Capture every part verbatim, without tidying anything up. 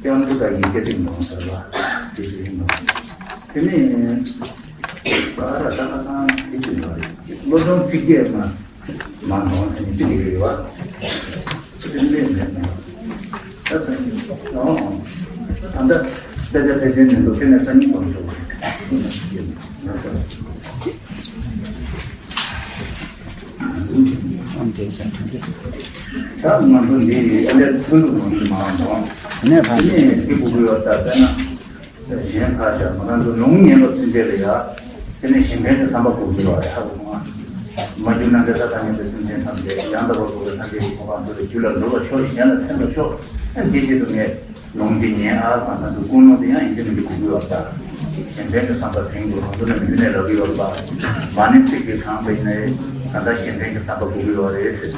སྐྱབས་འགྲོ་དང་ཡི་གེ་ཚིག་འདོན་ཟེར་བ་དེ་ཅིག་ཡིན་ནོ། དེ་ནས་ག་ར་ད་ག་ཚང་དེ་ཅིག་ཡོད་རེད། བློ་སྦྱོང་ཚིག་བརྒྱད་མ་མ་འདོན་ཟེར་ནས་ཅིག་ཡོད་རེད་བ། དེ་ནས་མེད་ནོ། ད་ཟེར་ཨོ། ད་ལྟ་དཔེ་ཆ་ཕལ་ཆེར་མི་འདུག་ཁྱོད་ནས་སང་ཉིན་འདོན་ཆོག་རེད། ད་ང་ཚོ་འདི་ཨ་ལས་ཚུལ་ལུགས་ནང་གི་མ་འདོན། ནས་ཕར་དེ་ནས་འདི་གུ་གུ་ཡོད་ད་དཔེར་ན། གཞན་ཕར་བཞག་ང་རང་ཚོ་ལུང་ཉན་པ་ཚུན་ཆད་ལ་ཡ། དེ་ནས་གཞན་ཕན་གྱི་བསམ་པ་དགོས་ཀྱི་རེད་ཧ་གོ་སོང་ང་། མ་གྱུར་ན་འབྲེལ་ས་དང་ཉན་པའི་སེམས་ཅན་ཐམས་ཅད་ཡང་དག་པར་རྫོགས་པའི་སངས་རྒྱས་ཀྱི་གོ་འཕང་ཐོབ་པའི་རྒྱུ་ལ་འགྲོ་བར་ཤོག་གཞན་ལ་ཕན་པར་ཤོག་ཨ་འདི་ཆེད་དུ་ངས་ལུང་འདི་ཉན་ཨ་བསམ་བསམ་དུ་ཀུན་སློང་དེ་ཡང་ཡིན་གཅིག་མིན་གཅིག་དགོས་ཀྱི་ཡོད་ད། གཞན་ཕན་གྱི་བསམ་པ་ཟིན་དགོས་ང་ཚོ་ནི་མི་ནས་ལབ་ཀྱི་ཡོད་པ། མ་ཎི་ཚིག་གི་གྲངས་པ་ཡིན་ནའི་ད་ལྟ་གཞན་ཕན་གྱི་བསམ་པ་དགོས་ཀྱི་ཡོད་རེད་ཟེར།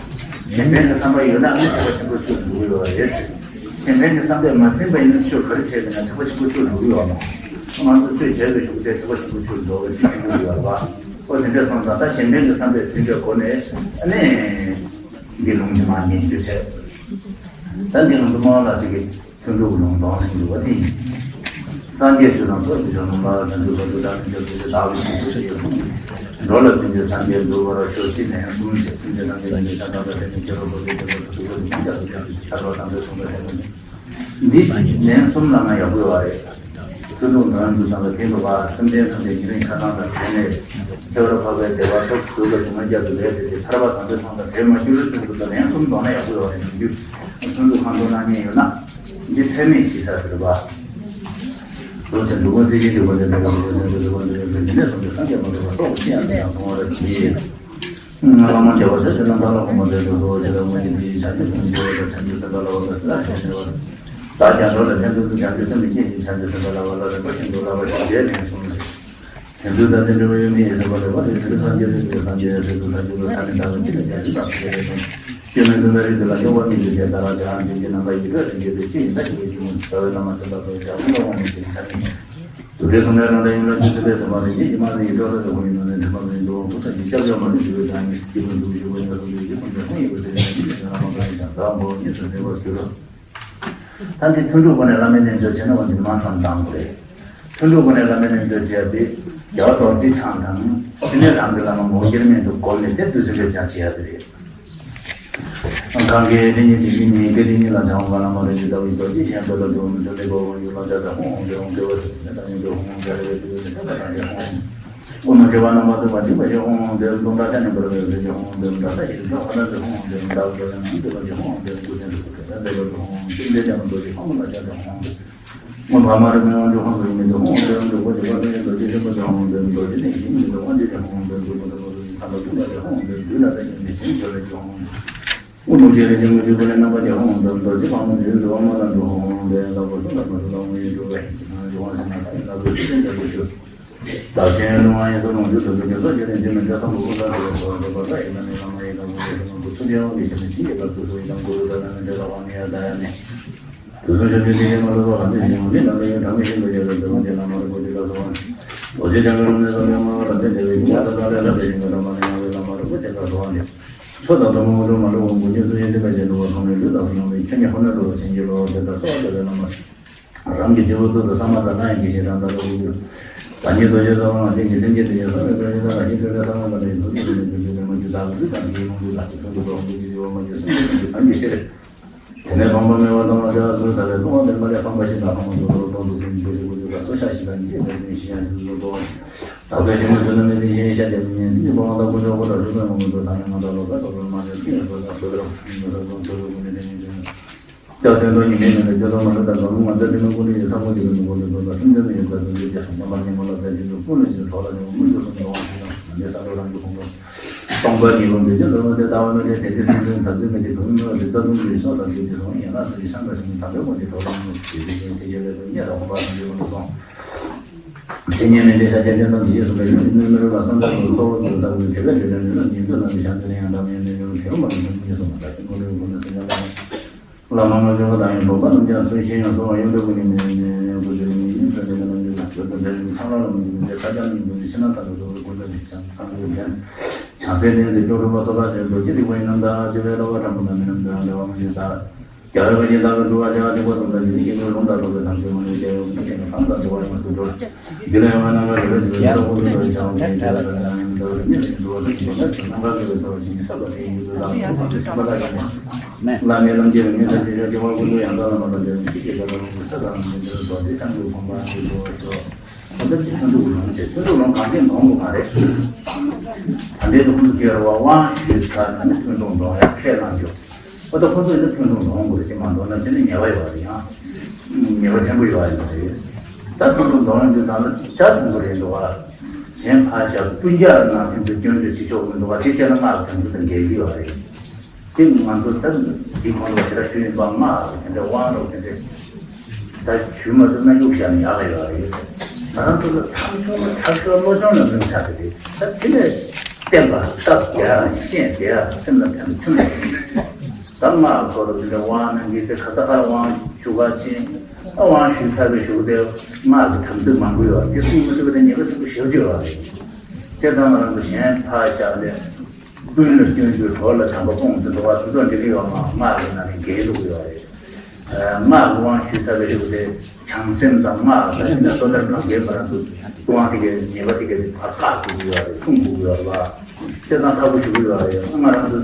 གཞན་ཕན་གྱི་བསམ་པ་ཡོད་ན་ཨ་ནི་ཐེག་པ་ཆེན་པོའི་ཚུལ་དུ་འགྲོ་གི་ཡོད་རེད་ཟེར། གཞན་ཕན་གྱི་བསམ་པས་མ་ཟིན་པ་ཡིན་ན་ཆོས་ག་རེ་བྱས་པས་ན་ཐེག་པ་ཆེན་པོ་ཆོས་འགྲོ་གི་ཡོད་མ། ང་ཚོ་ཆོས་བྱས་པའི་གཞུག་དེ་ཐེག་པ་ཆེན་པོ་ཆོས་འགྲོ་བའི་ཆོས་ཆེན་པོ་ཡོད་པ། ཨོ་དེ་འདྲ་སོང་ཙང་ད་གཞན་ཕན་གྱི་བསམ་པས་ཟིན་པའི་སྒོ་ནས་ཨ་ནི། འདི་ལུང་གི་མ་ཉན་རྒྱུ་བྱས། ད་འདི་ང་ཚོ་སྨྲ་བ་ལ་ཅིག་གི་ཐུན་དྲུག་ལུང་སྟོང་ཟིན་འདུག་པ་དེ་ཡིན། སངས་རྒྱས་ཆོས་དང་ཚོགས་ཀྱི་མཆོག་རྣམས་ལ། བྱང་ཆུབ་སེམས་དཔའ་ཐུབ་པ་དང་ཐུན་ཆོད་ཐུན་ཆོད་བདག་གི་ཞིང་དུ་ཡོད་གསུངས། འགྲོ་ལ་ཕན་ཕྱིར་སངས་རྒྱས་འགྲུབ་པར་ཤོག་ཅེས་ནས་གསུངས་ཤིང་སེམས་ཅན་ཐམས་ཅད་ལ་ཉེ་ཆར་དང་དེ་ནི་ཁྱེད་རང་ཚོ་ལས་ཀྱི་ལོ་ཚོ་ཐུགས་ལ་ཉེ་ཆར་དུ་ཀྱང་ཆར་བ་དང་པོའི་ཚོགས་པ་ཞེས་པ་འདི་ལན་གསུམ་ལ་ང་ཡག་པོ་ཡོད་རེད། ཚུལ་དུ་འདོན་དུ་བསམ་པ་དེ་འདུག་ག་སེམས་ཅན་ཐམས་ཅད་ཉེ་རིང་ཆགས་སྡང་དང་བྲལ་ནས་ཁྱད་པར་འཕགས་པའི་བདེ་བ་ཐོབ་ཐུབ་པའི་སྡུག་བསྔལ་རྒྱབ་ཏུ་ལས་བྱེད་དེ་ཐར་པ་དང་པོའི་ཐོག་དང་བྲལ་མ་གྱུར་ཚུལ་དུ་ལན་གསུམ་འདོན་ན་ཡག་པོ་ཡོད་རེད་འདུག་ཚུལ་དུ་ཁང་དུ་གནང་མཁན་ཡོད་ན། འདི་ཚད་མེད་ཞིག་ས་དེར་བ། རྡོ་ཆེན་འདུག་པ་ཚིག་གི་འདུག་པ་འདི་འདུག་པ་འདི་འདུག་པ་འདི་འདུག་པ་འདི་འདུག་པ་འདི་འདུག་པ་འདི་འདུག་པ་འདི་འདུག་པ་འདི་འདུག་པ་འདི་འདུག་པ་འདི་འདུག་པ་འདི་འདུག་པ་བླ་མ་བདེ་བ་ཟེར་ཏེ་རྣམ་ཐར་ལ་གོང་མ་འདྲེན་དུ་གསོལ་བ་བྱེད་ལ་དངོས་ཀྱི་དེའི་བྱང་ཆུབ་སེམས་ཀྱི་བདེ་བ་དང་བྱང་ཆུབ་སེམས་དཔའ་ལ་བ་དང་ཚེ་རབས་ཞེས་བྱ་བ། བདག་ཀྱང་འགྲོ་ལ་ཕན་ཕྱིར་དུ་བྱང་ཆུབ་སེམས་ནི་སྐྱེད་ཅིང་བྱང་ཆུབ་སེམས་དཔའ་ལ་བ་ལ་རིམ་པ་བཞིན་དུ་བསླབ་པ་ཞེས་བརྒྱད་ལན་གསུངས་ནས། དེ་ཚུལ་ལྟར་དེ་འདྲ་བའི་མི་ཡི་སེམས་པ་ལེགས་པ་དེ་དུས་སངས་རྒྱས་ཚུལ་དུ་སངས་རྒྱས་ཟེར་དུ་ཐལ་འགྱུར་ལ་ཐ་མི་དག་པའི་ཕྱིར་ན་རྒྱ་ཆེ་དང་ཕྱིར་ལས་དང་། སྐྱེ་མེད་ཀུན་ལ་རིགས་དེ་ལ་སྙོམས་པར་སྨིན་པའི་ཕྱིར་ད་ར་བྱ་འདི་ཀྱི་རྣམ་པ་ཡི་གེ་རིགས་ཀྱི་དེ་ཅི་ཡིན་ད་ཞིག་གི་ཀྱི་མུ་ཟླ་བའི་བླ་མ་ཚེ་འདབ་ཏུ་བྱ་ཀུན་ལ་དབང་མི་ཞིག་ཆ་མི་ཉན། དུ་དེ་གསུང་ནས་རང་དང་ཡུལ་ལ་ཅི་སྲིད་པའི་སེམས་པ་རེ་ཡིད་ཀྱི་མ་ནི་ཡི་ཏོག་ལ་དེ་ཧོ་ཡིན་ནོ་ནས་དྲན་པ་མི་འདུག་ཁུ་ཚ་ཞིག་སྐྱབས་བཅོལ་མ་ནི་ཞུ་བའི་དང་ཉིད་ཀྱི་ཀུན་ཏུ་ཞུ་བའི་ཉེར་སོང་དུ་ཡིད་ཀྱི་སེམས་ཀྱི་ཧོ་ཡིན་པའི་སེམས་ཀྱི་ཉིད་ཀྱི་རང་དབང་དང་ཡིན་ཀྱང་བདག་འོ་ཉིད་དུ་འདྲེས་པར་གྱུར། ད་འདི་ཐུན་དྲུག་སྒོ་ནས་བླ་མའི་རྣལ་འབྱོར་བྱས་ན་འོ་འདི་མ་བསམ་བཏང་དགོས་རེད། ཐུན་དྲུག་སྒོ་ནས་བླ་མའི་རྣལ་འབྱོར་བྱས་ཏེ་རྒྱལ་བ་རྡོ་རྗེ་འཆང་དང་དེ་ནས་རང་གི་བླ་མ་མོའུ་འགལ་མེད་དུ་བསྒོམས་ནས་དེ་བདུད་རྩི་འབེབས་ཀྱང་བྱེད་ཡ་དེ་རེད། གང་གིས་དེ་ཉིད་དེ་བཞིན་ཉིད་ཀྱི་དེ་ཉིད་ལ་བྱང་བ་ལ་མ་རིག་ཅི་ལྟ་བུའི་རྡོ་རྗེ་ཅན་པོ་ལ་འདུག་མི་འདུག་ལེགས་པར་འོང་ཡུལ་ལ་ལྕགས་དང་ཧོང་ཧོང་དེ་ཧོང་དེ་བ་ཞིག་མེད་དང་ཡོང་དེ་ཧོང་ཧོང་དེ་རེ་རེ་དེ་བས་ནི་ཐོབ་པ་དང་དེ་ཧོང་ཧོང་། དབུ་མ་སྦྱོར་བ་རྣམ་པ་དྲུག་པ་འཇུག་པ་ཞིག་ཧོང་ཧོང་དེ་སྟོང་ཕྲག་ཆ་མཉམ་པར་བས་ཟེར་གྱི་ཧོང་ཧོང་དེ་འདྲ་ས་ཞིག་འདྲ་བ་ལ་དེ་ཧོང་ཧོང་དེ་འདྲ་བ་ལ་ནང་དེ་བ་ཞིག་ཧོང་ཧོང་དེ་སྐུ་ཚན་དུ་སྐུ་ཚན་དེ་བ་དེ་ཧོང་ཧོང་ཅི་འདྲ་ཅང་མི་འདུག་ཞིག་ཧོང་ཧོང་ལ་ལྕགས་དེ་ཧོང་ཧོང་། ཨོཾ་བྷ་མ་རི་མེ་དབང་ཕྱུག་ཧང་སངས་མི་འདུག་ཧོང་དེ་དབང་ཕྱུག་གོ་ཆེ་བ་དེ་རྡོ་རྗེ་ཆེན་པོ་དེ་ཧོང་དེ་རྡོ་རྗེ་གླིང་ཞིང་མི་འདུག་དབང་ཆེ་དེ་ཧོང་དེ་འདུག་པོ་དེ་མོ་དེ་ཁ་ལ་ཐུག་པ་དེ་ཧོང་དེ་བདུད་ལ་ལྟ་ཉན་དེ་ཞིང་འབྱོར་བའི་ཀྱི་ཧོང་དེ། དབུ་ནུ་ཤེས་རེ་ཞིང་མི་འཇུག་པ་ལས་རྣམ་པ་ཀྱི་ཧོང་དེ་རྡོ་རྗེ་ཕག་མོ་དེ་འདུག་པ་མ་ལ་འདུག་ཧོང་དེ་ལ་པོ་སུ་ལ་པོ་སུ་ལ་ཧོང་ཡིན་འགྲོ་བའི་ཧོང་དེ་ཧོང་ཞིང་ན་ས་ཡི་ལ་པོ་ཆུ་ལྡན་དེ་པོ་ཆུ། བདག་གཞན་ལུས་ངག་ཡིད་གསུམ་ལོངས་སྤྱོད་དུ་འདུག་རྒྱུ་སོགས་བརྒྱད་ལྡན་འཇིགས་མེད་སྐྱོབ་སངས་རྒྱས་ཀུན་བཟང་དེ་ལ་གསོལ་བ་འདེབས་པ་ལ་ཡི་ལ་ནི་བླ་མ་ཡི་དམ་པོ་ཡི་དམ་པོ་ཐུགས་རྗེའི་དབང་གིས་ཞི་བའི་བྱིན་གྱིས་བརླབ་ཏུ་གསོལ་ཡི་དམ་གུ་རུ་ད་ན་ནི་ཇ་ལ་ཝ་ནི་ཡ་ད་ཡ་ནི། དུས་གསུམ་ཆོས་ཀྱི་འཇིག་རྟེན་མ་ལུས་པ་རང་བཞིན་ཡོངས་ནི་ལམ་ལ་ཡོད་དྲང་བའི་ཞིང་དུ་ཡོད་པའི་འདོད་པ་ཅན་བླ་མ་རིན་པོ་ཆེ་ལ་གསོལ་བ། རྡོ་རྗེ་འཆང་གི་རིང་ནས་བསམ་པའི་དངོས་པོ་རབ་བརྟན་བདེ་བའི་ཡུལ་ལ་ད་ལྟ་ལས་ལྷག་པའི་ཞིང་གི་བླ་མ་ནི་ཡང་བའི་བླ་མ་རིན་པོ་ཆེ་ལ་གསོལ་བ་འདེབས། མཆོག་དང་ཐུན་མོང་དབང་ཕྱུག་མ་ལུས་འོང་དགོས་ཀྱི་ཚུལ་བཞིན་ཏེ་བས་ཀྱང་འགྲོ་བ་ཚང་མའི་ལུས་དང་ལུས་ཡོངས་པའི་ཁྱོད་ཉིད་ཁོ་ནར་འགྲོ་བར་བྱིན་གྱིས་རློབས་པ་དེ་ལྟར་གསོལ་བ་འདེབས་པའི་བླ་མ། རང་གི་སྤྱི་བོའི་ཐུར་དུ་ས་མ་ཏ་ལ་ཡང་གི་ཞིང་རང་ལྟར་དབུ་གྱུར། བདག་ཉིད་རྡོ་རྗེ་རྩ་བ་ལ་བརྟེན་གྱི་ལྷན་སྐྱེས་དེ་ཉིད་བསམ་པའི་དཔལ་གྱི་ལྟ་ལ་ཞིང་བྲལ་བའི་ས་མ་ཏ་ལ་ཡི་ཐུར་དུ་ཐུར་ནས་བྱུང་གི་དེ་མ་གྱུར་བདག་གི་ལུས་དང་ལུས་ཡོངས་ལུས་ལ་ཐུར་དུ་འགྲོ་འོང་གི་ཅི་བྱ་བ་མ་གྱུར་སེམས་ཅན་གྱི་དོན་གྱི་ཕྱིར། དེ་ནས་ཕངས་པ་མེད་པར་གཏོང་བ་ལ་བྱ་བ་ཚུལ་ཐར་པའི་ལྟུང་བ་མེད་པ་ལས་ཕངས་པ་ཞི་དང་ཕངས་པ་སོ་སོར་གཏོང་དུ་ཕྱིན་པའི་ཕྱིར་གོ་ཆོད་པ་སོ་ཤ་ཞི་དང་ཉིད་ཀྱི་ལས་ནི་ཞི་ཡང་ཞི་སོ་སོར་གཏོང་བ། བདག་ལྟ་ཞི་མོ་ཚུལ་ལ་མི་ལྟོས་ཤེས་ཤ་རྒྱག་མི་ཉན་དེ་ཉིད་ཕོ་བ་དང་ཀུན་སྤྱོད་ཁོ་དང་ཆུ་ཚོད་མང་པོ་དང་ཡང་ང་དང་ལོ་ཙཱ་དང་ལོ་མ་ནས་ཀུན་སྤྱོད་ཁོ་དང་ཆུ་ཚོད་མང་པོ་དང་ཆུ་ཚོད་ཀུན་ནས་དེ་ཉིད་དེ་ཉིད། སྐྱབས་སེམས་དང་ཉི་མའི་ངང་ལས་སྐྱོ་ལོ་མ་ལུས་དང་གང་རུང་ང་ཚོ་དེ་ནི་ཀུན་ནས་ཡོད་ས་ཀུན་གྱི་ལུས་ཀུན་ལས་འདོད་པ་སེམས་ཅན་དུ་ཡོད་ས་ཀུན་གྱི་རྒྱ་སོང་རྣམ་པར་སྙོམས་པ་ལ་བརྟེན་ཅིང་དུ་ཀུན་ལས་ཀྱི་གྲོགས་ལ་ཉོན་མོངས་ཀྱི་གསུང་གི་དབང་ཕྱུག་ཡང་ནམ་མཁའི་ས་ལ་རང་གི་ཕུང་པོ། སྟོང་པ་ཉིད་ལུང་འདི་ཀྱང་ལོ་དེ་ལྟ་བ་ན་དེ་དེ་དེ་སེམས་ཅན་ཐམས་ཅད་མི་དེ་གང་མི་བ་དེ་རྩ་ལྟུང་གི་སོགས་དང་བཅས་ཏེ་སོང་ཡང་ན་ཚུལ་བྱང་དང་ཞིང་དམ་པའི་དངོས་ཀྱི་གྲོགས་ལ་ཉོན་དེ་དེ་ཡང་དེ་ཡང་ལས་དང་ཉེ་དང་ཧོ་པ་ཐམས་ཅད་ཀུན་ཏུ་སོང་། ཇི་སྙེད་ནས་འདི་ཤཱཀྱ་ཐུབ་པ་དེ་ཡིས་གསུངས་པའི་ཡུལ་གྱི་སྣོད་མི་རུང་བ་བསམ་པའི་ལུགས་གཙོ་བོ་དུ་ལྟ་བུའི་དེ་བས་འདི་ལས་ནི་ལ་ཉིན་ཐོས་ལ་ནི་བྱང་ཆུབ་ཡང་དམ་ཡང་ནི་ཡང་གེ་མོ་མ་ཡིན་ཉིད་སོང་བ་ལྟ་ཞིང་ཀུན་ལས་ཀུན་ནས་སེམས་ཅན་བླ་མ་ལ་མ་ལ་མ་སྦྱོར་བ་དང་ཡང་འགྲོགས་པ་རྣམས་ཀྱང་ཚུལ་བཞིན་ཡང་གསོལ་བ་ཡོན་ཏན་ཀུན་ནས་ནི་ནི་ཀུན་ཏུ་ནི་ནི་ཚུལ་འདི་ལ་ནི་ལ་ བོད་དུ་འདིར་ཚང་ལ་ལམ་འདི་ས་ཀྱང་མི་འདུག་ཕྱི་ནང་ལྟ་བུ་དུ་ཀུན་ཏུ་ནི་ཅང་ཚང་བོ་ལྡན། བྱང་སེམས་ལྡན་ཏེ་སྐྱོ་གྲུབ་པ་སོགས་པ་ཅན་དུ་ཀྱི་སྡིག་པའི་རྣམ་དག་ཅེས་པའི་ལྟ་བ་ཕྲ་མོ་རྣམ་སྨིན་རྣམ་དག་འདྲ་བ་མི་དག་རྒྱལ་བའི་བཀའ་བཞིན་དག་གི་འགྲོ་བ་བྱ་བ་སྡིག་པ་སྟོང་དང་འཇིག་རྟེན་ཞིང་ཁམས་ལུང་དང་ལོག་པའི་ཐམས་ཅད་མ་ལུས་ཏེ་ཡོང་མི་ཁྱེད་ནི་གང་དང་འགྲོ་བ་ཡོངས་སུ་འགྲོ། འདི་ལ་ཡང་རྣམ་པར་རིག་པའི་ཚུལ་གྱིས་ཐོག་ཏུ་འགྲོ་བའི་བྱང་ཆེན་ཞེས་པ་ནི་འདུལ་བ་ཉིད་ལ་འགྲོ་བ་དང་བྱེད་པ་ནམ་མཁའ་ཀུན་ཏུ་འགྲོ་བ་ཅན་གྱི་ས་བ་དེའི་ཡུལ་དུ་ལ་ཐོག་ཏུ་ཞིག་པ་དག་ཀྱང་བླ་མེད་ལམ་གྱི་རིམ་གཉིས་ཐམས་ཅད་ཀྱང་སྐྱེ་བ་ཀུན་ཏུ་ཡང་དག་བླ་མ་དང་ལྡན་པའི་ཆོས་ཀྱི་དགེ་ལ་རོལ་པའི་ས་དང་ལམ་གྱི་འདིར་རྡོ་རྗེ་འཆང་གི་དགོངས་པ་ཞིག་ཏུ་ཤོག་ཁོ་ཚོ་ཀྱི་ཐུན་དྲུག་ལོངས་ཏེ་ཐུན་དྲུག་ལོངས་གང་ཅི་འདོང་དགོས་མ་རེད། ད་ལྟའི་དུ་ཁོ་ཚོ་སྐྱེ་བ་དབང་ཞུས་ཚར་ན་ནི་ཐུན་དྲུག་འདོང་ཡག་ཁས་བླངས་རྒྱུ། ཨོ་ད་ཁོ་ཚོ་ཡིན་ན་ཐུན་དྲུག་འདོང་དགོས་རེད། དེ་མ་འདོང་ན་དེ་ནི་ཉེས་པ་ཡོད་རེད། ཡང་ཉེས་པ་ཆེན་པོ་ཡོད་རེད། ད་ཐུན་དྲུག་འདོང་ཡོང་དུས་ད་ལ་ཇ་ཟིན་པོ་རེད་འདུག་ཨ། གཞན་ཕར་བཞག་སྤུན་ཀྱག་ནང་ཐུན་དུ་སྐྱོན་བརྗོད་བྱེད་ཆོག་གི་འདུག་ཨ། དེ་བྱས་ན་སྔགས་དོན་ཚུལ་དང་འགལ་གྱི་ཡོད་རེད། དེ་ང་ཚོ་ད་འདི་ཁོང་ཚོ་དེ་འདྲ་ཞུ་ཡིན་པ་སྔགས་དེ་འདྲ་དབང་རོགས་དེ་འདྲ་ད་ཞུ་མ་ཐུབ་ན་གཡུག་བཞག་ན་ཡག་ག་ཡོད་རེད་ཟེར། ང་རང་ཚོ་ལ་ཐག་ཆོད་ན་ཐག་ཆོད་བློ་སྦྱོང་ལ་མིན་ཆགས་ཀྱི་རེད། ད་དེ་ནས་བསྟན་པ་སྟབས་བདེ་ཡ་ཤེས་བདེ་ཡ་སེམས་ལ་ཕན་ཐོགས་ཡ་ད་སྔགས་ཚོ་ལ་དེ་འདྲ་དབང་གནང་གི་ཟེར། ག་ས་ག་དབང་ཞུ་ག་ཕྱིན་ཨ་དབང་ཞུས་ཚར་བའི་གཞུག་དེ་སྔགས་ཀྱི་དམ་ཚིག་མང་པོ་ཡོད་རེད། དེ་སྲུང་མི་ཐུབ་པ་དེ་ཉེས་པ་ཆེན་པོ་ཞེ་པོ་ཅིག་ཡོད་རེད། དེ་ཙང་ང་རང་ཚོ་གཞན་ཕར་བཞག་ནས། ཀུན་ལ་སྐྱོན་བརྗོད་གྲོགས་ལ་བྱམས་པ་སྤོང་ཟེར་འདུག་བ། དེ་ཚོ་འགྲིག་གི་ཡོད་མ། སྔགས་ཀྱི་ནང་ནས་འགལ་འདུག་ཡོད་རེད། སྔགས་ཀྱི་དབང་ཞུས་ཚར་བའི་རིགས་དེ་བྱང་སེམས་དང་སྔགས་དང་དེ་ནས་བསོད་ནམས་གང་གའི་བར་དུ་དབང་དེ་གའི་ཉེས་པ་དེ་གའི་བར་བཀག་ཐུབ་ཀྱི་ཡོད་རེད། སྲུང་ཐུབ་ཀྱི་ཡོད་རེད་བ། དེ་དང་ཐག་པོ་ཞུ་གི་ཡོད་རེད། ང་རང་ཚོ་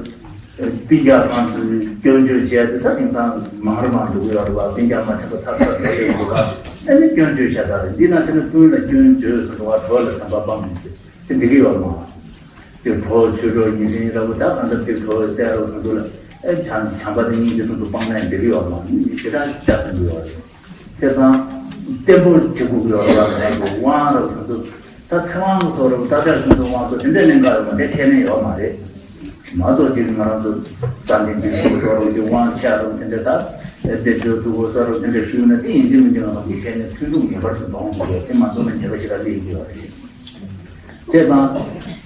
སྤུན་ཀྱག་ཁོང་ཚོས་སྐྱོན་བརྗོད་བྱས་ཏེ་ད་དེང་སང་མང་རུ་མང་འགྲོ་གི་ཡོད་རེད་བ། སྤུན་ཀྱག་མ་ཆགས་པ་ཚར་ཚར་འགྲོ་ཡོད་འདུག་ག་ཨ་ནི་སྐྱོན་བརྗོད་བྱས་ད་རེད། འདི་ན་ཟེར་ན་ཀུན་ལ་སྐྱོན་བརྗོད་ཟེར་འདུག་བ། གྲོགས་ལ་བྱམས་པ་སྤང་ཟེར་དེ་འགྲིག་གི་ཡོད་མ། དེ་གྲོགས་ཆོས་གྲོགས་ཡིན་ཟིན་ར་བོ་ད་གང་ལྟར་དེ་གྲོགས་བཙལ་རོགས་གང་འདུག་ལ། ཨེ་བྱམས་བྱམས་པ་དེ་སྙིང་རྗེ་ཐུང་དུ་སྤངས་ན་འགྲིག་གི་ཡོད་མ། དེ་ལྟར་བྱ་ཟིན་གི་ཡོད་རེད། དེ་དང་བརྟན་པོ་བྱེད་དགོས་ཀྱི་ཡོད་རེད་བ། ང་རང་ཚོ་དབང་ར་བོ་གང་འདུག་ད་ཚེ་དབང་གི་སོགས་ར་བོ་ད་ཆ་གང་འདུག་དབང་སོགས་དེ་འདྲའི་གནད་འགག་ཡོད་མ་དེ་ཁས་ལེན་ཡོད་མ་རེད། མ་གཏོགས་ཅིག་ང་རང་ཚོ་ས་འདི་འདི་གི་སོགས་ར་བོ་ཅིག་དབང་ཆ་ར་བོ་དེ་འདྲ་ད་སྡེབ་སྦྱོར་དུ་གོ་སོགས་ར་བོ་དེ་འདྲ་ཞུས་ན་དེ་ཡིན་གཅིག་མིན་གཅིག་ང་རང་ཚོ་ཁས་ལེན་ཐུན་དྲུག་ངེས་པར་དུ་འདོང་དགོས་རེད། དེ་མ་འདོང་ན་ཉེས་པ་ཞིག་ལ་སླེབས་ཀྱི་ཡོད་རེད། དེ་དང་།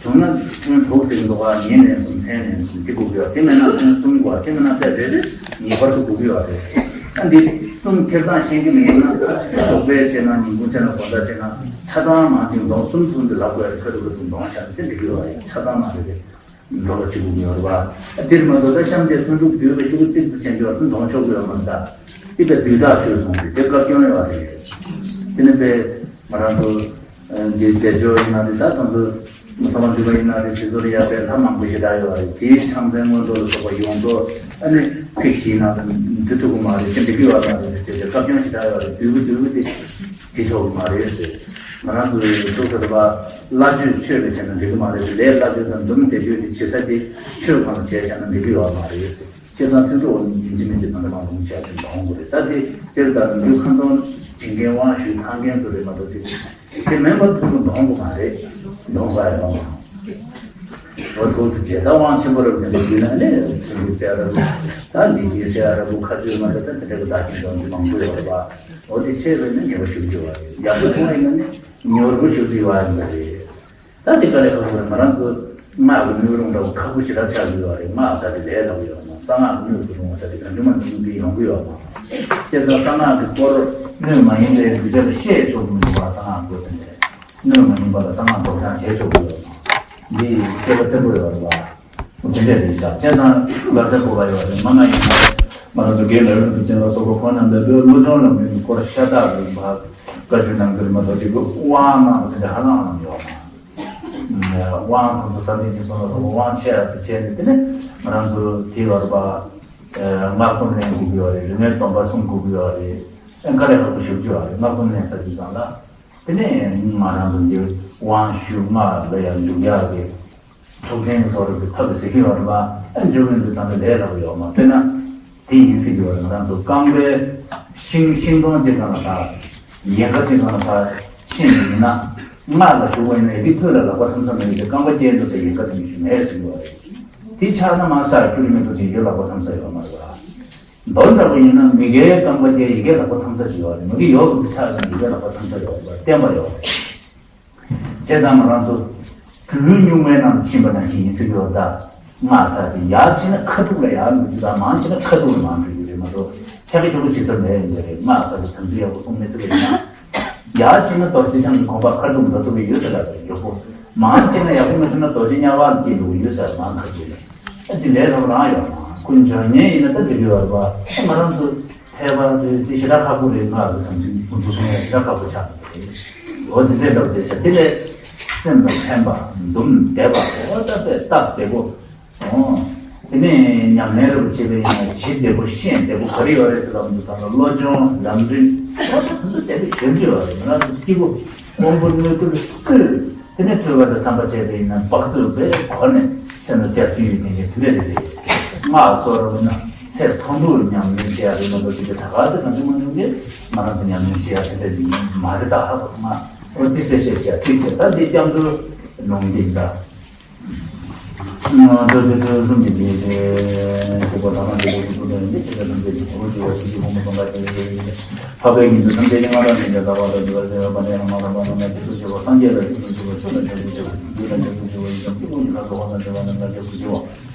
བྱུང་ན་ཐུན་དྲུག་ཟེར་གྱི་འདུག་ག་ཉིན་ལན་གསུམ་མཚན་ལན་གསུམ་དེ་དགོས་ཀྱི་ཡོད། དེ་མེད་ན་ཐུན་གསུམ་དགོས། དེ་མེད་ན་དཔེ་རེ་རེ་ངེས་པར་དུ་དགོས་ཀྱི་ཡོད་རེད། ཨ་འདི་གསུམ་ཁྱེར་སྟངས་ཤེས་ཀྱི་མེད་ན་ཞོགས་པ་བྱས་ན་ཉིན་གུང་བྱས་ན་དགོང་དག་བྱས་ན་ཆ་ཚང་མང་ཅིག་འདོང་གསུམ་གསུམ་དེ་ལབ་དགོས་རེད། ཁ་ཐུག་ཁ་ཐུག་འདོང་བྱས་ན་དེ་འགྲིག་གི་ཡོད་རེད། ཆ་ཚང་མ་རེད་རེད། འགྲོ་བ་གཅིག་པུ་མི་ཡོང་རེད་བ། དེར་མ་གཏོགས་ད་གཤམ་དེ་ཐུན་དྲུག་བསྡུས་པའི་ཤོག་གུ་གཅིག་ཏུ་ཕྱིན་ཀྱང་ཐུན་དོང་ཆོག་གི་ཡོད་མ་རེད་ད། དེ་བས་དུས་རྟག་ཆོས་གསུངས་ཏེ་དེ་བཀའ་སྐྱོན་ཡོད་རེད། དེ་ནི་བས་ང་རང་ཚོ་འདི་སྡེབ་སྦྱོར་ཡིན་ན་རེད། ད་ང་ཚོ་གསང་བ་འདུས་པ་ཡིན་ན་རེད། དེ་ཚོ་ལ་ཡག་པའི་ལྷ་མང་པོ་ཞེ་དྲག་ཡོད་རེད། དེའི་ཕྱག་མཚན་མངོན་རྟོགས་ལ་སོགས་པ་ཡོངས་རྫོགས་ཨ་ནི་ཚིག་བཞི་ནང་དུ་འདུས་ཐུབ་ཀྱི་མ་རེད། དེ་འགྲིག་གི་ཡོད་མ་རེད་ཟེར་བྱས་ཏེ་བཀའ་སྐྱོན་ཞེ་དྲག་ཡོད་རེད། བསྡུས་པ་བསྡུས་པ་དེ་དེ་ཆོག་གི་མ་རེད་ཟེར། ང་རང་ཚོའི་ཐུགས་ས་དེ་བ་བླ་བརྗོད་ཆོས་ལ་བྱས་ན་འགྲིག་གི་མ་རེད། ལས་བླ་བརྗོད་དང་འདུམ་སྡེབ་སྦྱོར་དེ་བྱེད་ས་དེ་ཆོས་སྒང་ལ་བྱས་བྱས་ན་འགྲིག་གི་ཡོད་མ་རེད་ཟེར། བྱས་ཙང་ཐུན་དྲུག་ཡིན་གཅིག་མིན་གཅིག་ད་ལྟ་མང་པོ་བྱས་ཏེ་འདོང་དགོས་རེད། ད་དེ་དེར་ད་འདུས་ཁ་འདོན་བྱེད་མཁན་དབང་ཞུ་ཚང་མཁན་ཚོ་རེད་མ་གཏོགས་དེ་དེ་མིན་པ་ཐུན་དྲུག་འདོང་དགོས་མ་རེད། འདོང་དགོས་ཡ་མ་འོ་ཐུགས་སུ་བྱས་ད་དབང་ཆེན་པོ་རབ་ཀྱི་འདུག་རྒྱུད་ན་ནི་ཐུན་དྲུག་བཙལ་རབ་ད་འཇིགས་བྱེད་བཙལ་རབ་ཁ་གཅོད་མ་ད་ད་དེ་འདྲ་གི་བདག་གིས་འདོན་གྱི་མང་པོ་ཡོད་རེད་པ། འོ་དེ་ཆེ་བས་ནི་ཉེས་པ་ཞུགས་རྒྱུ་བ་རེད། ཡག་པོ་བྱུང་བ་ཡིན་ན་ནི་མྱུར་པོ་ཞུགས་རྒྱུ་བ་ཡིན་པ་རེད། ད་དེ་ག་ལས་ཁག་པོ་རེད། ང་རང་ཚོ་སྔགས་ཀྱི་སྣོད་རུང་འདྲ་བོ་ཁག་པོ་ཞེ་དྲག་ཆགས་ཀྱི་ཡོད་རེད། སྔགས་ཟེར་དེ་ལས་སླ་པོ་ཡོད་མ། གསང་སྔགས་ཀྱི་སྣོད་སུ་རུང་བ་ཟེར་དེ་གང་བྱུང་མང་བྱུང་དེ་ཡོང་གི་ཡོད་མ། བྱས་ཙང་གསང་སྔགས་ཀྱི་སྐོར་སྣོད་མ་ཡིན་པའི་གདུལ་བྱ་ལ་བཤད་ཆོག་གི་མི་འདུག་པ། གསང་སྔགས་སྐོར་དེ་འདྲ་སྣོད་མ་ཡིན་པ་ལ་གསང་སྔགས་སྒྲོག་སྦྱང་བྱེད་ཆོག་གི་ཡོད་མ། འདི་དཔྱད་པ་བཙན་པོ་ཡོད་རེད་པ། དེ་འདྲ་རེད་ཤག་བྱས་ཙང་ལབ་ས་གོ་བ་ཡོད་རེད། མ་མ་ཡིན་ན་མ་རང་ཚོ་དགེ་ལ་རུ་དུ་ཅན་ལ་སོགས་པ་ཁོང་རྣམས་ལ་བློ་སྦྱོང་ལ་མོས་པའི་སྐོར་ཤ་སྟག་རེད་པ། བཀའ་ཆོས་ནང་དུ་མ་གཏོགས་དེ་གི་དབང་མང་པོ་དེ་འདྲ་ཧ་ལམ་ཡོད་མ་རེད། དབང་དང་པོ་བསམ་གཏན་ཅན་སོགས་ལ་སོགས་པ་དབང་ཆེ་བ་དེ་བྱས་ནས་དེ་ནས་ང་རང་ཚོ་དེ་བར་པ་སྔགས་སྡོམ་ལེན་དགོས་ཀྱི་ཡོད་རེད། རིག་གནས་སྡོམ་པ་སྲུང་དགོས་ཀྱི་ཡོད་རེད། ཨེ་དཀའ་ལས་ཁག་པོ་ཞེ་པོ་ཅིག་ཡོད་རེད། སྔགས་སྡོམ་ལེན་ཚར་རྗེས་ཙང་ལ་དེ་ནས་ང་རང་ཚོ་འདི་དབང་ཞུ་སྔགས་ལ་ཡང་འཇུག་ཡག་གི་ཚོགས་ཆེན་གྱི་སོགས་རིགས་ཀྱི་ཐབས་ལ་ཟེར་གྱི་ཡོད་རེད་པ། ཨ་འཇུག་ཡོང་དུས་ད་ནི་ལས་སླ་པོ་ཡོད་མ་རེད། དཔེར་ན། དེ་ཡིན་སྲིད་ཀྱི་ཡོད་རེད། ང་རང་ཚོ་རྐང་པའི་ཤིང་ཤིང་སྡོང་གཅིག་སྒང་ལ་ཕར། ཡལ་ག་གཅིག་སྒང་ལ་ཕར། ཕྱིན་ཡིན་ན། སྔགས་ལ་ཞུགས་པ་ཡིན་ན་ཡི་གེ་ཐོད་ལ་ལག་པ་འཐམ་ས་མེད་ཀྱི་རྐང་པ་བཀྱེས་འགྲོ་ས་ཡལ་ག་དེ་མི་ཞུ་མེད་ཟེར་གྱི་ཡོད་རེད། དེ་ཆགས་ན་མ་ས་སྐྱུར་མེད་དུ་ཅིག་ཡི་གེ་ལག་པ་འཐམ་ས་ཡོད་མ་རེད་པ། མདོ་འདྲ་པོ་ཡིན་ན་མི་དགེའི་རྐང་པ་བཀྱེས་ཡི་གེ་ལག་པ་འཐམ་ས་ཅིག་ཡོད་རེད། མི་དགེ་ཡོད་དུ་ཆགས་ན་ཡི་གེ་ལག་པ་འཐམ་ས་ཡོད་རེད་པ། བསྟན་པ་ཡོད་རེད། བྱས་ཙང་ང་རང་ཚོ་སྦྲུལ་གཉུག་མའི་ནང་དུ་ཕྱིན་པ་ནང་བཞིན་ཡིན་ཟེར་གྱི་ཡོད་ད། སྔགས་ཟེར་དེ་ཡར་ཕྱིན་ན་ཁ་ཐུག་ལ་ཡར་འགྲོ་རྒྱུ་དང་མར་ཕྱིན་ན་ཁ་ཐུག་ལ་མར་འགྲོ་རྒྱུ་རེད་མ་གཏོགས་ཐད་ཀ་ཁྱོག་པོ་བྱེད་ས་མེད་ཡོད་རེད། སྔགས་ཟེར་དེ་དམ་ཚིག་ཡག་པོ་སྲུང་མི་ཐུབ་པ་ཡིན་ན། ཡག་བྱས་ན་རྡོ་རྗེ་འཆང་གི་དགོངས་པ་ཁ་ཐུག་འགྲོ་ཐུབ་ཀྱི་ཡོད་ཟེར་ལབ་པའི་མགྱོགས་པོ། མང་ཆེ་ན་ཡག་པོ་མ་བྱུང་ན་རྡོ་རྗེ་དམྱལ་བ་ལ་སྐྱེ་འགྲོ་གི་ཡོད་ཟེར་མང་ཁ་ཐུག་ལ། ཨ་དེ་ལས་རང་རང་ཡོད་མ་ཁོ་འཇོན་ཉེ་ཡིན་ན་ད་དེ་གི་ཡོད་པ་ང་རང་ཚོ་ཕལ་པ་དེ་དེ་ཞེ་དྲག་ཁག་པོ་རེད། ང་ལ་དམ་ཚིག་འདུག་སོང་ཡ་ཞེ་དྲག་ཁག་པོ་ཆགས་འདུག་རེད། འོ་དེ་འདྲའི་འདྲ་བོ་དེ་ཆགས་དེ་ལས་སེམས་ལ་ཕན་པ་འདུམ་བདེ་བ་འོ་ད་དཔེ་སྟབས་བདེ་པོ། ཨོ། དེ་ནས་ཉམས་ལེན་རེ་བྱེད་པ་ཡིན་ན་བྱེད་བདེ་པོ་ཤེས་བདེ་པོ་ག་རེ་ཡོད་རེད་ཟེར་ལབ་འདུག་ད་ལ་བློ་སྦྱོང་ལམ་རིམ་ཨོ་ད་དེ་ཚོ་བདེ་པོ་ཞེ་པོ་ཅིག་ཡོད་རེད། ང་རང་ཚོ་སྐྱིད་པོ་དབང་པོ་གནས་སྐབས་སུ་དེ་ནས་ཐོས་པ་དང་བསམ་པ་བྱས་པ་ཡིན་ན་བག་ཚོད་པས་གོ་ནས་སེམས་ལ་སྐྱབས་བཅོལ་ཡོད་མཁན་གྱི་དེ་འདྲ་ཞིག་རེད། སྔགས་སོགས་རེ་བ་ན་ཚེ་ཐུང་ཐུང་ཉམས་ལེན་བྱེད་ཡ་རེད་མ་གཏོགས་ཅིག་གི་ད་ག་ཚོད་གང་བྱུང་མ་བྱུང་གི་ང་རང་ཚོ་ཉམས་ལེན་བྱེད་ཡ་དེ་འདྲ་ཡིན་མ་རེད། ད་ཧ་གོ་སོང་ང་། ཨོ་ཙི་སེ་ཤེ་ཤ་ཏིག་ཅེ་ད་འདི་སྐྱབས་འགྲོ་ལུང་འདི་འདྲ། ཨ་ཏུ་ཏུ་ཏུ་གསུམ་གྱི་རྗེས་ཟེར་གོ་ཐ་མ་འདི་ལོ་ཀུ་ཏུ་ཏུ་འདི་ཅི་ལ་ཐམས་ཅད་ཀྱི་ཁོ་བོ་ཅི་བ་ཅི་ཅི་ཕུང་པོ་སྟོང་པ་སྟེ། འཕགས་པའི་ཉིན་དུ་ཐམས་ཅད་ཀྱི་སྔ་དང་ཉིན་དུ་ཟླ་བ་དང་དུ་བ་ཟེར་བ་པ་ནས་མ་དང་པ་རྣམས་ལ་སྐྱབས་སུ་མཆིའོ། སངས་རྒྱས་ལ་སྐྱབས་སུ་མཆིའོ། ཆོས་ལ་སྐྱབས་སུ་མཆིའོ། ཡི་དམ་ལ་སྐྱབས་སུ་མཆིའོ། ཡི་དམ་སྐྱེ་བོ་ཉི་ཤུ་རྩ་གསུམ་པ་རྣམས་ལ་སྐྱབས་སུ་མཆིའོ།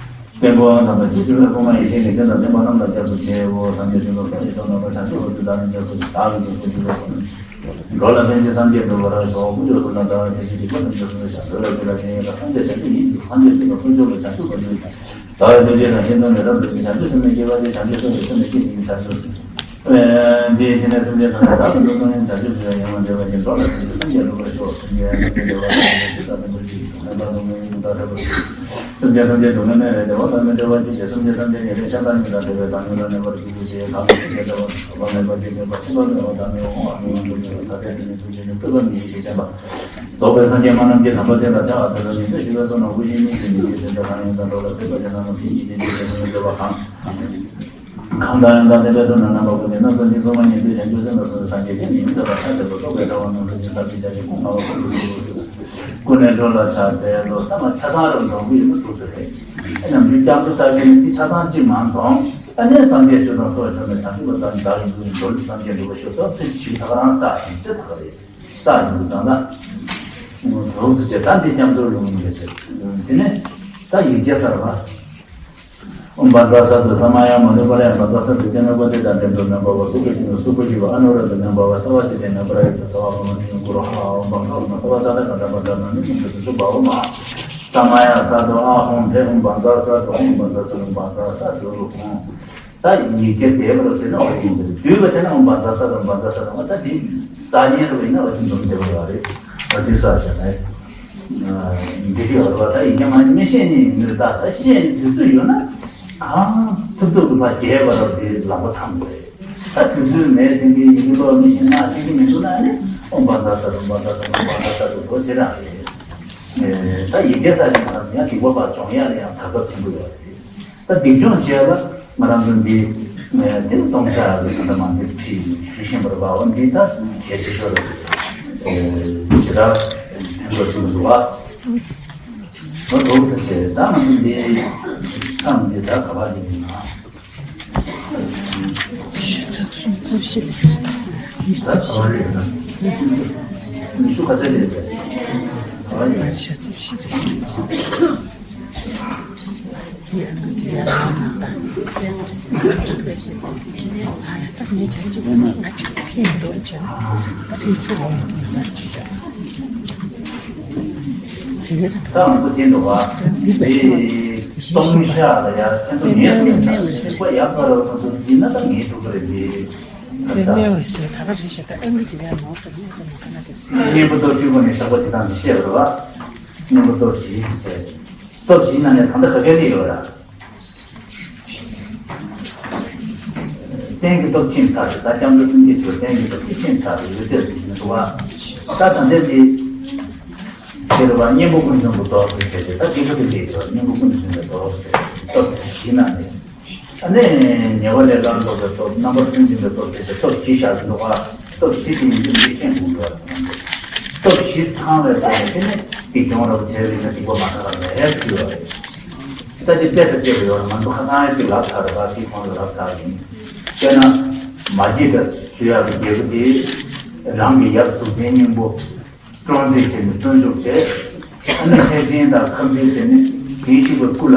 དཔལ་མགོན་དམ་པ་རྗེ་བཙུན་མ་ཡེ་ཤེས་ཀྱི་སྤྱན་དང་ལྡན་པ་རྣམས་ལ་སྐྱབས་སུ་མཆིའོ། སངས་རྒྱས་ཆོས་ལ་སོགས་ཡི་དམ་རྣམ་པར་བྱང་ཆུབ་ཏུ་བདག་ནི་སྐྱབས་སུ་མཆི། བདག་གིས་སྐྱབས་སུ་མཆི་བའི་འགྲོ་ལ་ཕན་ཕྱིར་སངས་རྒྱས་འགྲུབ་པར་ཤོག་དཀོན་མཆོག་གསུམ་ལ་བདག་སྐྱབས་སུ་མཆི། དཀོན་མཆོག་གསུམ་ལ་ཕྱག་འཚལ་ལོ། དེ་ལ་ཕན་ཡོན་ལ་སངས་རྒྱས་བྱང་ཆུབ་ཡིན་ཏེ། སངས་རྒྱས་ཆོས་དང་དཀོན་མཆོག་ལ་བྱང་ཆུབ་པར་འགྱུར་ཞིང་། བདག་ལ་ཐུགས་རྗེ་དང་ཤིན་ཏུ་ནས་རབ་ཏུ་བྱུང་། བྱང་ཆུབ་སེམས་ནི་སྐྱེ་བ་སྟེ། བྱང་ཆུབ་སེམས་ལ་སྐྱེ་ནས་ཀྱང་བྱང་ཆུབ་སེམས། ཨེ་འདི་ཡི་དེ་ནས་སེམས་ཅན་ཐམས་ཅད་བདག་ཏུ་འགྲོ་སོང་ཡང་བྱང་ཆུབ་ཡང་ཡོངས་བདེ་བ་ཅན། འགྲོ་ལ་ཕན་ཕྱིར་སངས་རྒྱས་འགྲུབ་པར་ཤོག་སེམས་ཅན་ཐམས་ཅད་བདེ་བ་དང་ལྡན་པ་ཅིག་སེམས་དང་ལྡན་པ་ཅིག་སེམས་དང་ལྡན་པ་ཅིག་སེམས་ཅན་ཐམས་ཅད་སྡུག་བསྔལ་མེད་པའི་བདེ་བ་དང་མི་འབྲལ་བ་ཅིག་སེམས་ཅན་ཐམས་ཅད་ཉེ་རིང་ཆགས་སྡང་གཉིས་དང་བྲལ་བའི་བདག་ཉིད་ལ་གནས་པར་གྱུར་ཅིག་གང་གི་ཕྱིར་བདེ་བ་དང་བདེ་བ་མེད་པ་ཅིག་མེད་པ་ཕྱིན་པ་མེད་པ་དང་མི་འོང་བ་མི་འོང་དུ་མེད་པ་ཐ་དད་དུ་མེད་ཐུགས་རྗེ་ནི་སྤྲུལ་པ་མི་ཡི་གེ་བསྟན་པ། རྫོགས་པའི་སངས་རྒྱས་སྨྲ་རྣམས་ཀྱིས། དམ་པ་དེ་ལ་ཕྱག་འཚལ་ལོ། ཉན་ཐོས་ཞི་བའི་ཚོགས་རྣམས་དབུ་ཞྭའི་གཉེན་གྱིས་བརྒྱན་ཏེ། གང་ཡོན་དང་འགྲོ་ལ་ཕན་པར་བྱེད་ལ་ནི་ཕྱིའི་འཇིག་རྟེན་གྱི་ལྟས་ངན་འདོད་པ་གང་། གང་དང་ཡོན་དང་ལྡན་པའི་དོན་རྣམས་རྣམ་པར་ཀུན་ནས་རྣམ་ཀུན་ནས་གསུངས་པ་ཉན་ཐོས་བྱང་ཆུབ་སེམས་དང་བསྲུང་བའི་སངས་རྒྱས་ཀྱིས་ནི་ཡུམ་དེ་ལ་ཕྱག་འཚལ་ལོ། རྟོག་པའི་དྲ་བ་རྣམས་ཀུན་ནས་ཟག་སྟེ། བརྒྱ་བྱིན་ཀུན་དགའ་བོ་ཀུན་ཏུ་བཞུགས་སུ་གསོལ། ཀུན་ནས་འགྲོ་ལ་ཕྱག་འཚལ་ལོ། ད་མ་ཆ་ཚང་རབ་འདོང་གི་ཡོད་ན་ཐུགས་སུ་ཐེག་ཨེ་ནམ་རྒྱུན་སྐྱབས་འགྲོ་ས་གི་ནི་དེ་ཆ་ཚང་གཅིག་མ་འདོང་། ཨ་ནི་སངས་རྒྱས་ཆོས་དང་ཚོགས་ཆོས་ནི་བྱང་ཆུབ་པ་དང་བདག་ཡིན་ཀུན་འགྲོ་ལུགས་སངས་རྒྱས་འགྲུབ་པར་ཤོག་ད་ཚིག་བཞི་ད་ག་རང་ས་ཞིང་ཅི་ད་ག་རེད། ས་ཡིན་དུ་དང་ན། རོགས་སུ་བྱེད་ད་འདི་སྐྱབས་འགྲོ་ལུང་ཡིན་པའི་ཕྱིར། དེ་ནས་ད་ཡིག་བརྒྱ་ཚར་བ། ཨོཾ་བཛྲ་སཏྭ་ས་མ་ཡ་མ་ནུ་པཱ་ལ་ཡ། བཛྲ་སཏྭ་ཏྲྱོ་དྷྱ་ནུ་པ་དྷེ་ཏྲ་དྲྱོ་ནུ་པ་བ་སུ་ཀ་ཏི་ནུ་སུ་པ་ཞི་བ་ཨ་ནུ་ར་དྷ་ནུ་པ་བ་སརྦ་སི་ཏི་ནུ་པ་ར་ཡི་ཏ་ས་བ་བ་མ་ནི་ཡུ་གུ་རུ་ཧ་ཨོཾ་བྷ་ག་བ་མ་སརྦ་ད་ད་ག་ད་པ་ད་ན་ནི་ཡུ་གུ་རུ་བ་བ་མ། ས་མ་ཡ་ས་ཏྭ་ཨ་ཧོཾ་ཧེ་ཧོཾ་བཛྲ་སཏྭ་ཧོཾ་བཛྲ་སཏྭ་ཧོཾ་བཛྲ་སཏྭ་ཧོཾ། ད་ཡིག་བརྒྱ་བཟླས་པ་ལ་ཟེར་ན་འོ་དེ་ཡིན་པ་རེད། བསྡུས་པ་བྱས་ན་ཨོཾ་བཛྲ་སཏྭ་ཨོཾ་བཛྲ་སཏྭ་ཨོཾ། ད་དེ་ས་གཉིས་རེད་པ་ཡིན་ན་འོ་དེ་འཛོམས་བསྡད་པ་ཡོད་རེད། ད་དེ་ས་བྱས་ན་ཡིག་བརྒྱ་ཡོད་རེད་པ། ད་ཡིག་བརྒྱ་མ་ཡིན་མི་ཤེས་ནི་ཡིན་ནི་རེད། ད་ད་ཤེས་ནི་དུས་ཚོད་ཡོད་ན་གང་ཐུབ་ཐུབ་ཀྱི་ཕར་བརྒྱབ་པ་ལ་དེ་ལག་པ་འཐམ་ཟེར། ད་དུས་ཚོད་མེད་དེ་འདི་ཡིག་བརྒྱ་ལོག་མི་ཤེས་ན་ཤེས་ཀྱི་མི་འདུག་ན་ནི་ཨོཾ་བཛྲ་སཏྭ་ཨོཾ་བཛྲ་སཏྭ་ཨོཾ་བཛྲ་སཏྭ་ཨོཾ་བཛྲ་སཏྭ་ཨོཾ་དེ་རང་རེད། ད་ཡིག་བརྒྱ་ས་ཞིག་ང་རང་ཡང་སྡིག་པ་ཕར་སྦྱོང་ཡག་ལ་ཡང་དར་ཁྱབ་ཆེན་པོ་ཡོད་རེད། ད་སྡིག་སྦྱོང་བྱས་པ་ང་རང་ཚོ་འདི་དེ་སྟོང་ཆ་གི་ད་ལྟ་མ་འདི་ཁྲིད་ཞུ་བཞིན་པར་བ་འོ་འདི་ད་གལ་ཆེ་ཤོས་རེད། ཞེ་དྲག་ཕན་ཐོགས་ཞུ་མི་འདུག་བ། ང་འདུག་ཚེ་བྱས་ད་ང་ཚོ་འདི་མཚམས་འདི་ད་ག་བ་འདི་ཡིན་ན། ཞུ་ཚབ་གསུམ་ཚབ་བཞི་ལས་ཉི་ཚབ་བཞི་ལས་ཉི་ཤུ་ག་ཚད་ལས་རེད། ཞུ་ཚབ་བཞི་ལས། ད་ང་ཚོ་དེ་འདུག་བ། དེ་སྟོང་ཤ་ལ་ཡ་ཁྱེད་ཚོ་ངས་སུ་ཡིན་ན་ཡག་པ་རེད། ཁོ་ཚོ་ཡིན་ན་ད་ངས་འགྲོ་གི་རེད། དེ་ད་ས་གཉེན་པོ་སྟོབས་བཅུ་པོ་ནས་བཞག་པ་བྱེད་སྟངས་ཅིག་བཤད་པ་རེད་བ། གཉེན་པོ་སྟོབས་བཞི་ཟེར་བྱས། སྟོབས་བཞི་ནང་ནས་ད་ལྟ་ག་གེ་ནས་ཡོད་ར། རྟེན་གྱི་སྟོབས་ཕྱིན་ཚར་ཏེ་ད་སྐྱབས་འགྲོ་སེམས་བསྐྱེད་ཚོ་རྟེན་གྱི་སྟོབས་ཀྱིས་ཕྱིན་ཚར་ཏེ་ཡོད་ཚད་དུ་ཕྱིན་འདུག་བ། ད་ད་ལྟའི་འདི། དེ་རུ་བ་གཉེན་པོ་ཀུན་འབྱུང་གི་སྟོབས་ཟེར་བྱས་ཏེ་ད་དེ་ཚོ་དེ་འདྲའི་སྟོབས་གཉེན་པོ་ཀུན་འབྱུང་གི་སྟོབས་ཟེར་སྟོབས་བཞི་ནང་ནས། ཨ་ནི་ཉེ་བ་ལས་ལ་འགྲོ་བའི་སྟོབས་རྣམ་པར་སུན་འབྱིན་པའི་སྟོབས་ཟེར་ཏེ་སྟོབས་བཞི་བཞག་གི་འདུག་བ། སྟོབས་བཞི་དེ་ཡིན་དུས་འདི་ཤེས་དགོས་འདུག་བ། སྟོབས་བཞི་ཚང་བའི་སྟོབས་ནི་དེ་ནི་སྡིག་སྦྱོང་རབ་བྱས་པ་ཡིན་ན་སྡིག་པ་མ་དག་པ་མེད་ཟེར་གྱི་ཡོད་རེད། ད་དེ་དཔེ་ལྟ་བྱེད་པ་ཡོད་ན་ང་ཚོ་ཁ་སང་ཡང་ཅིག་ལབ་ཚར་རེད་པ། སྲིད་ཁོང་ལ་ལབ་ཚར་ཡིན། དཔེར་ན། མ་སྐྱེས་དགྲ་ཞུ་ཡག་གི་རྒྱལ་པོ་དེ་རང་གི་ཡབ་གཟུགས་ཅན་སྙིང་པོ་བཀྲོངས་རྩིས་བྱས་ནས་བཙོན་འཇུག་བྱས། ཨ་ནི་ལྷས་སྦྱིན་དང་ཁ་འབུལ་བྱས་ནས་དེའི་ཤི་བའི་སྐུ་ལ་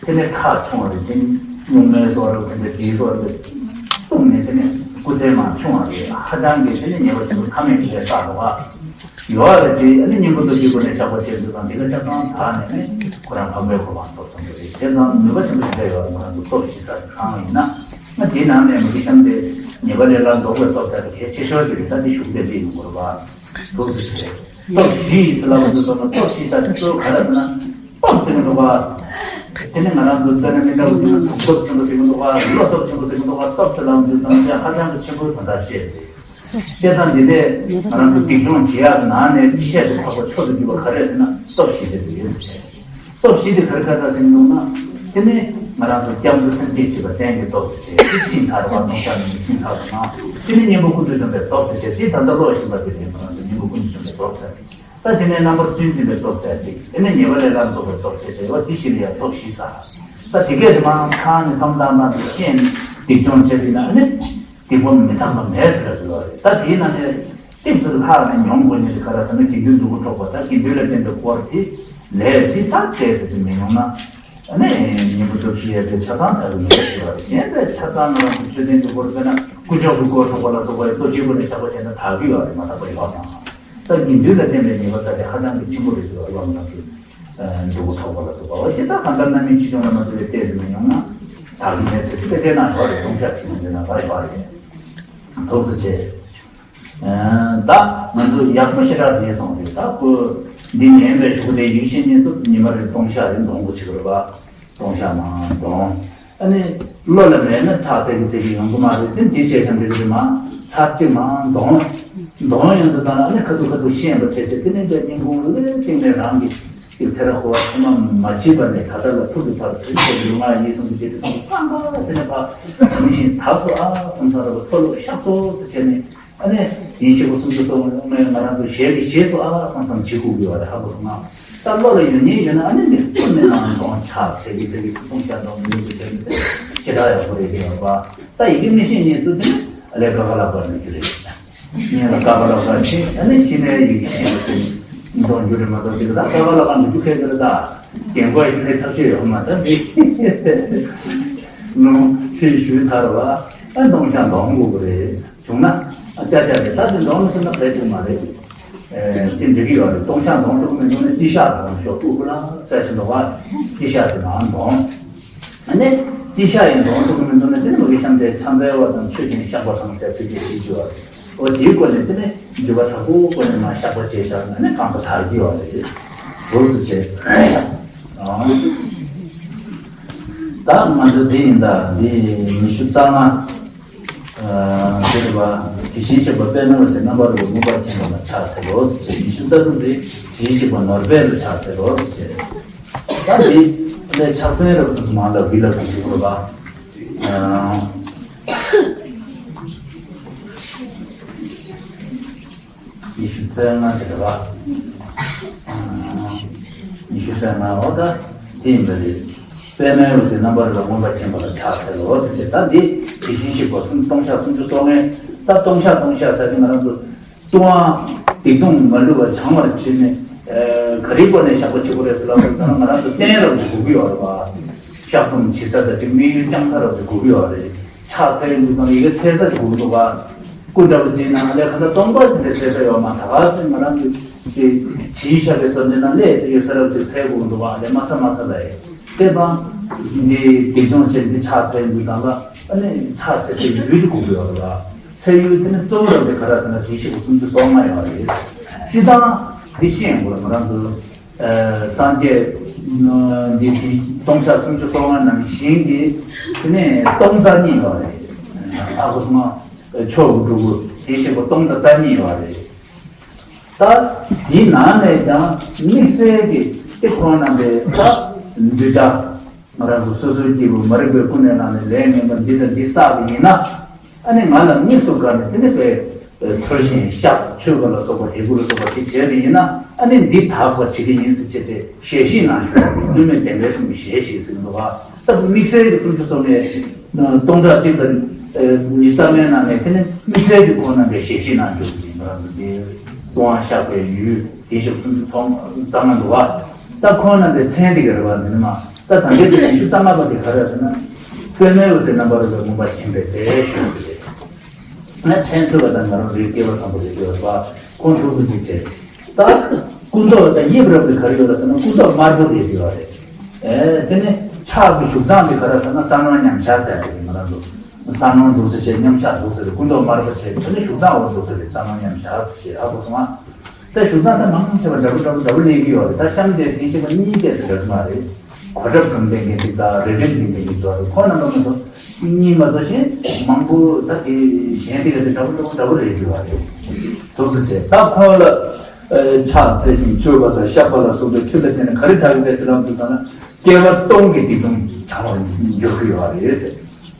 དེ་ནས་ཁྲག་ཕྱུང་བ་རེད། དེ་ནས་སྨྱུག་མའི་སོ་ར་དེ་འདྲ་དེའི་སོ་ར་བཏུངས་ནས་དེ་ནས་ སྐུ་ཚེ་མ་ཆུང་བ་རེད། ཧ་ཅང་གི་དེ་ནི་ཉེས་པ་ཆེན་པོ་ཚང་མས་དེ་བསགས་འདུག་ག་ཡོད་རེད་དེ། ཨ་ནི་སྙིང་པོ་རྡོ་རྗེའི་སྒོ་ནས་བཤགས་པ་བྱས་འདུག་དང་དེ་ལ་ཆ་ཚང་དག་ནས་ནི་ཁོ་རང་ཕ་མའི་གོ་འཕང་ཐོབ་སོང་གི་རེད། བྱས་ཙང་ནུས་པ་ཆེན་པོ་དེ་འདྲ་ཡོད་རེད། ང་རང་ཚོ་སྟོབས་བཞི་ས་གང་ཡིན་ན། ང་དེའི་ནང་ནས་མི་ཤམ་དེ་ཉེས་པ་ལས་ལ་ལྡོག་པའི་སྟོབས་ས་དེ་གལ་ཆེ་ཤོས་ཅིག་རེད། ད་འདི་ཞུགས་དེ་འདི་ཡིན་དགོས་རེད་པ། ཐུགས་སུ་ཆེ། སྟོབས་བཞི་ཡིན་ཟེར་ལབ་དུས་ཙམ་ལ་སྟོབས་བཞི་ས་དེ་གཙོ་བོ་ག་རེ་ཟེར་ན། སྟོབས་ཟེར་གི་འདུག་ག་དེ་ནི་ང་རང་ཚོ་ལྟ་ན་མི་འདྲ་བ་ཅིག་ལ་སྟོབས་ཆེན་པོ་ཟེར་གི་འདུག་ག་བློ་སྟོབས་ཆེན་པོ་ཟེར་གི་འདུག་ག་སྟོབས་ཟེར་ལབ་དུས་ཙམ་ལ་ཧ་ཅང་གི་ཆེན་པོའི་དོན་དག་བཤད་རེད། བཤད་སྟངས་འདི་ལས་ང་རང་ཚོ་སྡིག་སྦྱོང་བྱེད་ཡག་གི་ནང་ནས་ཤེས་སུ་འཕགས་པ་མཆོག་ཏུ་གྱུར་པ་ག་རེ་ཟེར་ན་སྟོབས་བཞི་དེ་རེད། སྟོབས་བཞི་དེ་ག་རེ་ག་རེ་ཟེར་གི་འདུག་ན། དེ་ནི་ང་རང་ཚོ་སྐྱབས་འགྲོ་སེམས་བསྐྱེད་བྱེད་པ་རྟེན་གྱི་སྟོབས་ཟེར་བྱས། དེ་ཕྱིན་ཚར་བ་ནང་ཚར་ནས་ཕྱིན་ཚར་བ་ནང་། དེ་ནི་གཉེན་པོ་ཀུན་ཏུ་འཇོམས་པའི་སྟོབས་ཟེར་བྱས། དེ་ད་ལྟ་ཀློག་བཞིན་པ་དེ་རེད། ང་རང་ཚོ་གཉེན་པོ་ཀུན་ཏུ་འཇོམས་པའི་སྟོབས་ཟེར། ད་དེ་ནས་རྣམ་པར་སུན་འབྱིན་པའི་སྟོབས་ཟེར་ཅིག་དེ་ནས་ཉེས་པ་ལས་ལ་ལྡོག་པའི་སྟོབས་ཟེར་བྱས། འོ་དེ་བཞི་ལ་ཡང་སྟོབས་བཞི་ཟེར། ད་དེ་གས་དེ་མ་ཚང་ནས་བསམ་བློ་བཏང་བཏང་དེ་ཤེས་ནས་སྡིག་སྦྱོང་བྱས་པ་ཡིན་ན་ཨ་ནི། སྡིག་པ་མི་ཐང་པ་མེད་ཟེར་ལ་འདུག་བ་རེད། ད་དེའི་ནང་ནས་ཏིག་ཙམ་ལྷག་ནས་མྱོང་དགོས་ནི་དེ་ག་རེ་ཟེར་ན། དགེ་འདུན་སྡུག་པོ་འཕྲོག་པ་དང་དགེ་འདུན་ལ་བརྟེན་པའི་དཀོར་དེ་ལས་དེ་ད་བལྟས་ཙམ་ཅིག་མི་མྱོང་ན། ཨ་ནི་གཉེན་པོ་སྟོབས་བཞི་ཡོད་པའི་ཆ་ཚང་དག་གི་མི་འདུག་ཟེར་བ་རེད། གཞན་པའི་ཆ་ཚང་ང་རང་ཚོ་མཆོད་རྟེན་གྱི་སྐོར་དཔེར་ན་དཀོན་མཆོག་གི་སྐོར་ཐོག་པ་ལ་སོགས་པ་ཡི་ལྟོ་ཆས་སྒོ་ནས་བཤགས་པ་བྱས་ན་དག་གི་ཡོད་རེད། མ་དག་པ་ཡོད་དང་། ད་དགེ་འདུན་ལ་བརྟེན་པའི་ཉེས་པ་ཚ་དེ་ཧ་ཅང་གི་ཆེན་པོ་རེད་ཟེར་བ་རེད། བ་མ་དག་གི་འདུག་གོ་ཐོག་པ་ལ་སོགས་པ་འོ་དེ་དག་གང་ལྟར་རྣམ་སྨིན་ཆེ་ཆུང་ལ་མ་ལྟོས་པའི་ལྟས་སུ་མི་མྱོང་ན་དག་གི་མེད་ཚེ་དེ་ཚེ་ན་ཡོད་རེད། ལྟུང་བཤགས་བྱེད་མི་འདོད་ན་ལ་ཡོད་རེད། ཐུགས་སུ་ཆེ། ད་ང་ཚོ་ཡག་པོ་ཞེ་དྲག་བསྡད་སོང་རེད། ད་ཁོ་འདི་ཉན་པའི་གཞུག་དེ་ཡིད་བཞིན་ཉིད་དུ་ཉི་མ་རེ་ལྟུང་བཤགས་རེ་འདོན་དགོས་ཆེ་བ་རེད་པ། ལྟུང་བཤགས་མང་འདོན། ཨ་ནི་བློ་ལ་མེད་ན་ཕྱག་འཚལ་གི་འཚལ་གི་ཡོང་གི་མ་རེད། དེ་འདི་བྱས་ཀྱང་འགྲིག་གི་རེད་མ། ཚར་གཅིག་མང་འདོན། འདོན་ཡོང་དུས་ཙམ་ལ་ཨ་ནི་ཁ་ཐུག་ཁ་ཐུག་ཤེས་པ་བྱས་ཏེ་དེ་ནས་འདྲ་སྙིང་ཁུང་ལས་སྟེང་ནས་རང་གི་ཐེ་ར་ཧོ་བ་ཚང་མ་མ་བྱིས་པ་ནས་ད་ལྟ་ལ་ཐུག་གི་བར་དུ་དེ་ལུས་ངག་ཡིད་གསུམ་གྱི་དེ་དང་རྐང་པ་དེ་ནས་ཕར་མི་ཡིན་དག་སོ་ཨ་བསམ་ས་ར་བ་མཐོ་ལོ་བཤགས་སོ་ཟེར་བྱས་ནས། ཨ་ནི་ཡིན་ཞེས་པ་སུམ་ཅུ་སོ་ལྔ་ང་རང་ཚོ་ཞལ་གྱིས་བཞེས་སོ་ཨ་བསམ་བསམ་བྱེད་དགོས་ཀྱི་ཡོད་རེད། ཧ་གོ་སོང་ང་། ད་བློ་ལ་ཡོད་ཉེན་ཡོད་ན་ཨ་ནི་མི་ཀུན་ནས་ནང་དོན་ཕྱག་འཚལ་གྱི་འཚལ་གྱི་ལྟུང་བཤགས་དང་མི་ཡོང་གི་འཚལ་གྱི་ཞེ་དྲག་ཡག་པོ་རེད་ཀྱི་ཡོད་པ། ད་ཡི་གེ་མི་ཤེས་ཉེན་ཚུལ་དེ་ནི་ཨ་ལས་ཀ་ཁ་ལག་པར་འགྲོ་རྒྱུ་རེད། ཉེན་ལ་ཀ་ཁ་ལག་པར་ཕྱིན་ཨ་ནི་ཤི་ནས་ཡི་གེ་ཤེས་པ་ཚོ་ནི་འདོན་རྒྱུ་རེད་མ་གཏོགས་དེ་ག་ད་ཀ་ཁ་ལག་པར་འགྲོ་རྒྱུ་ཁེལ་གི་རེད། ད་རྒན་གོག་ཡི་གེ་ཐག་ཆོད་ཡོད་མ་ད་འདི་ལུང་ཁྲིད་ཞུས་ཚར་བ་ཨ་ལྟུང་བཤགས་འདོན་དགོས་ཀྱི་རེད། བྱུང་ན། ཨ་ཅག་ཅག་རེད། ད་དེ་འདོན་མི་ཐུབ་ན་བས་ཅིག་མ་རེད། ཨེ་དེ་འགྲིག་གི་ཡོད་རེད། ལྟུང་བཤགས་འདོན་ཐུབ་མི་འདུག་ན་སྤྱི་བཤགས་འདོན་ཤོག་ཨུ་ཀུ་ལ་ཟེར་བཞིན་འདུག་བ། སྤྱི་བཤགས་དེ་མར་འདོན། ཨ་ནི་སྤྱི་བཤགས་ཡང་འདོན་ཐུབ་མི་འདུག་ན་དེ་ནི་མ་གི་ཤམ་དེ་ཕྱག་འཚལ་བ་དང་མཆོད་ཅིང་བཤགས་པ་དང་ཟེར་དེ་གས་བྱེད་རྒྱུ་བ་རེད། འོ་དེའི་སྐོར་ནས་དེ་ནི་འགྱུར་བ་དྲག་པོའི་སྐོར་ནས་མར་བཤགས་པ་བྱས་བཞག་ན་ནི་གང་དུ་དར་གྱི་ཡོད་རེད། འདུག་སེ་བྱས། ད་ང་ཚོ་འདི་ཡིན་ད་འདི་ཉི་ཤུ་རྩ་ལྔ། དེ་རེད་བ། དེ་བཞིན་གཤེགས་པ་དཔལ་མོའི་འོད་ཟེར་རྣམ་པར་རྒྱལ་བ་མངོན་པར་མཁྱེན་པ་ལ་ཕྱག་འཚལ་ལོ་ཟེར་བྱས། ཉི་ཤུ་རྩ་དྲུག་དེ་དེ་བཞིན་གཤེགས་པ་ནོར་དཔལ་ལ་ཕྱག་འཚལ་ལོ་ཟེར་བྱས། ད་འདི་ལས་ཕྱག་མཚན་རབ་ཏུ་མང་ལ་བི་ལ་གུ་ཞུ་རེད་བ། ཉི་ཤུ་རྩ་ལྔ་དེ་རེད་བ། ཉི་ཤུ་རྩ་ལྔ་འོ་ད་དེ་ཡིན་པ་རེད། དཔལ་མོའི་འོད་ཟེར་རྣམ་པར་རྒྱལ་བ་མངོན་པར་མཁྱེན་པ་ལ་ཕྱག་འཚལ་ལོ་ཟེར་བྱས། ད་འདི་དེ་བཞིན་གཤེགས་པ་སུམ་ལྟུང་བཤགས་སུམ་ཅུ་སོ་ལྔའི་ད་ལྟུང་བཤགས་ལྟུང་བཤགས་ཟེར་གྱི་ང་རང་ཚོ་ལྟུང་བ་སྡིག་ལྟུང་མ་ལུས་པ་བྱང་བར་བྱས་ནས་ག་རེའི་སྒོ་ནས་བཤགས་པ་བྱེད་དགོས་རེད་ཟེར་ལབ་པ་ཡིན་ན་ང་རང་ཚོ་རྟེན་རབ་ཏུ་དགོས་ཀྱི་ཡོད་རེད་བ། བཤགས་སྡོམ་བྱེད་ས་དང་གཅིག་དམིགས་ཡུལ་བསྐྱང་ས་རབ་ཏུ་དགོས་ཀྱི་ཡོད་རེད། ཕྱག་འཚལ་ཡོང་དུས་ཙམ་ཡི་གེ་འཚལ་ས་ཞིག་དགོས་ཀྱི་འདུག་ག་སྐུ་འདྲ་བོ་ཅིག་ནང་ལས་ཁ་ད་སྟོང་པ་དེ་འདྲ་འཚལ་ས་ཡོད་མ་ཐག་ག་ཟེར་ང་རང་གི་དེ་གཞི་བཞག་པའི་བསམ་གཏན་ནང་ལས་དེ་ཡོད་ས་རབ་ཏུ་འཚལ་དགོས་ཀྱི་འདུག་ག་ལས་མ་ས་མ་ས་ལ་ཡེ་དེ་དང་འདི་སྡིག་སྦྱོང་བྱེད་འདི་ཕྱག་འཚལ་ཡོང་དུས་ཙམ་ལ་ཨ་ནི་ཕྱག་འཚལ་སའི་ཡུལ་དེ་དགོས་ཀྱི་ཡོད་རེད་བ། འཚལ་ཡུལ་དེ་ནི་གཙོ་བོ་རབ་དེ་ག་རེ་ཟེར་ན་དེ་བཞིན་གཤེགས་པ་སུམ་ཅུ་སོ་ལྔ་ཡོད་རེད། སྤྱིར་བཏང་འདི་ཤེས་ཡོང་དགོས་ང་རང་ཚོ། སངས་རྒྱས་འདི་འདི་ལྟུང་བཤགས་སུམ་ཅུ་སོ་ལྔ་ནང་བཞིན་གྱི་དེ་ནས་སྟོང་རྩ་གཉིས་ཡོད་རེད། ཨ་ཁུ་སུ་མ་མཆོག་གི་སྤྲུལ་སྐུ་དེ་བཞིན་གཤེགས་པ་སྟོང་དང་རྩ་གཉིས་ཡོད་རེད། ད་འདི་ནང་ནས་ཀྱང་དམིགས་བསལ་གྱི་དེ་ཁོང་རྣམ་པའི་ད་གདུལ་བྱ་ང་རང་ཚོ་སོ་སོའི་སྐྱེས་བུ་མ་རིག་པའི་ཀུན་ནས་བསླངས་ནས་ལས་ངན་པ་འདི་དང་འདི་བསགས་པ་ཡིན་ན། ཨ་ནི་ང་ལ་དམིགས་སུ་བཀར་ནས་དེ་ནི་པའི་ཁྲོ་ཞན་བཤགས་མཆོད་པ་ལ་སོགས་པ་དད་གུས་ལ་སོགས་པ་དེ་བྱས་པ་ཡིན་ན་ཨ་ནི་འདི་དག་པ་བྱེད་ཀྱི་ཡིན་ཟེར་བྱས་ཚེ་ཞལ་བཞེས་གནང་ཞུ་བ་རེད། བསླུ་མེད་བདེན་པའི་གསུང་གི་ཞལ་བཞེས་ཟེར་གྱི་འདུག་ག་ད་དམིགས་བསལ་གྱི་སུམ་ཅུ་སོ་ལྔའི་སྟོང་ཕྲག་གཅིག་དང་ཉི་ཤུ་རྩ་ལྔའི་ནང་ནས་དེ་ནི་དམིགས་བསལ་གྱི་ཁོང་རྣམ་པའི་ཞལ་བཞེས་གནང་རྒྱུ་ཡིན་པ་རང་དུ་འདི་ལྟུང་བ་བཤགས་པའི་ཡུལ་དེ་ཞོག་སུམ་ཅུ་སོ་ལྔ་འདུག་ག་ད་ཁོང་རྣམ་པའི་མཚན་དེ་ག་རེ་བ་འདི་ནི་མ། ད་ད་ལྟའི་དེ་ཉི་ཤུ་རྩ་ལྔ་པ་དེ་ག་རེ་ཟེར་ན། དཔལ་མོའི་འོད་ཟེར་རྣམ་པར་རྒྱལ་བ་མངོན་པར་མཁྱེན་པའི་དཔལ་ཞུ་རྒྱུ་རེད། ང་ཕྲན་ཐུབ་པ་དང་ང་རང་རེ་སྐལ་བ་བཟང་པོ་རེད་ཡོད་པ་ཁོང་ཐུགས་སུ་ཅིག་བྱས། ད་སྐུ་མདོག་དང་དབྱིབས་རབ་ཏུ་ག་རེ་ཡོད་ལ་ཟེར་ན་སྐུ་མདོག་དམར་པོ་རེད་ཡོད་རེད། ཨེ་དེ་ནི་ཕྱག་གི་བཞུགས་སྟངས་དེ་ག་རེ་ཟེར་ན་ས་ནོར་མཉམ་བཞག་ཟེར་ཡ་དེ་རེད། ང་རང་ཚོ་ས་ནོར་འདུག་ཟེར་བྱས་མཉམ་བཞག་འདུག་ཟེར་རེད། སྐུ་མདོག་དམར་པོ་བྱས་དེ་ནི་བཞུགས་སྟངས་འོ་འདུག་ཟེར་རེད། ས་ནོར་མཉམ་བཞག་ཟེར་བྱས་ཨ་ཁུ་སོང་ང་། ད་བཞུགས་སྟངས་ད་མང་ཆེ་བ་འདྲ་པོ་འདྲ་པོ་འདྲ་པོ་གནས་ཀྱི་ཡོད་རེད། ད་གཤམ་དེ་དེ་བྱེད་པ་གཉིས་བལྟས་ཚེ་འདྲ་པོ་མ་རེད། གོ་ཁྲབ་ཙམ་ལྡན་མཁན་ཅིག་དང་རལ་གྲི་འཛིན་མཁན་ཅིག་འདུག་རེད། ཁོང་རྣམ་པ་མ་གཏོགས་གཉིས་མ་གཏོགས་གཞན་མང་པོ་ད་དེ་གཞན་དེ་ག་དེ་འདྲ་པོ་འདྲ་པོ་འདྲ་པོ་རེད་འདུག་བ་རེད། ཐུགས་སུ་ཆེ། ད་ཁོང་ལ་ཕྱག་འཚལ་ཞིང་མཆོད་པ་དང་བཤགས་པ་ལ་སོགས་པའི་མཐུ་ལ་བརྟེན་ནས་ག་རེ་ཐག་གི་པས་ཟེར་ལམ་དུ་ད་ན་བསྐལ་པ་སྟོང་གི་སྡིག་ལྟུང་བྱང་བར་འགྱུར་གྱི་ཡོད་རེད་ཟེར།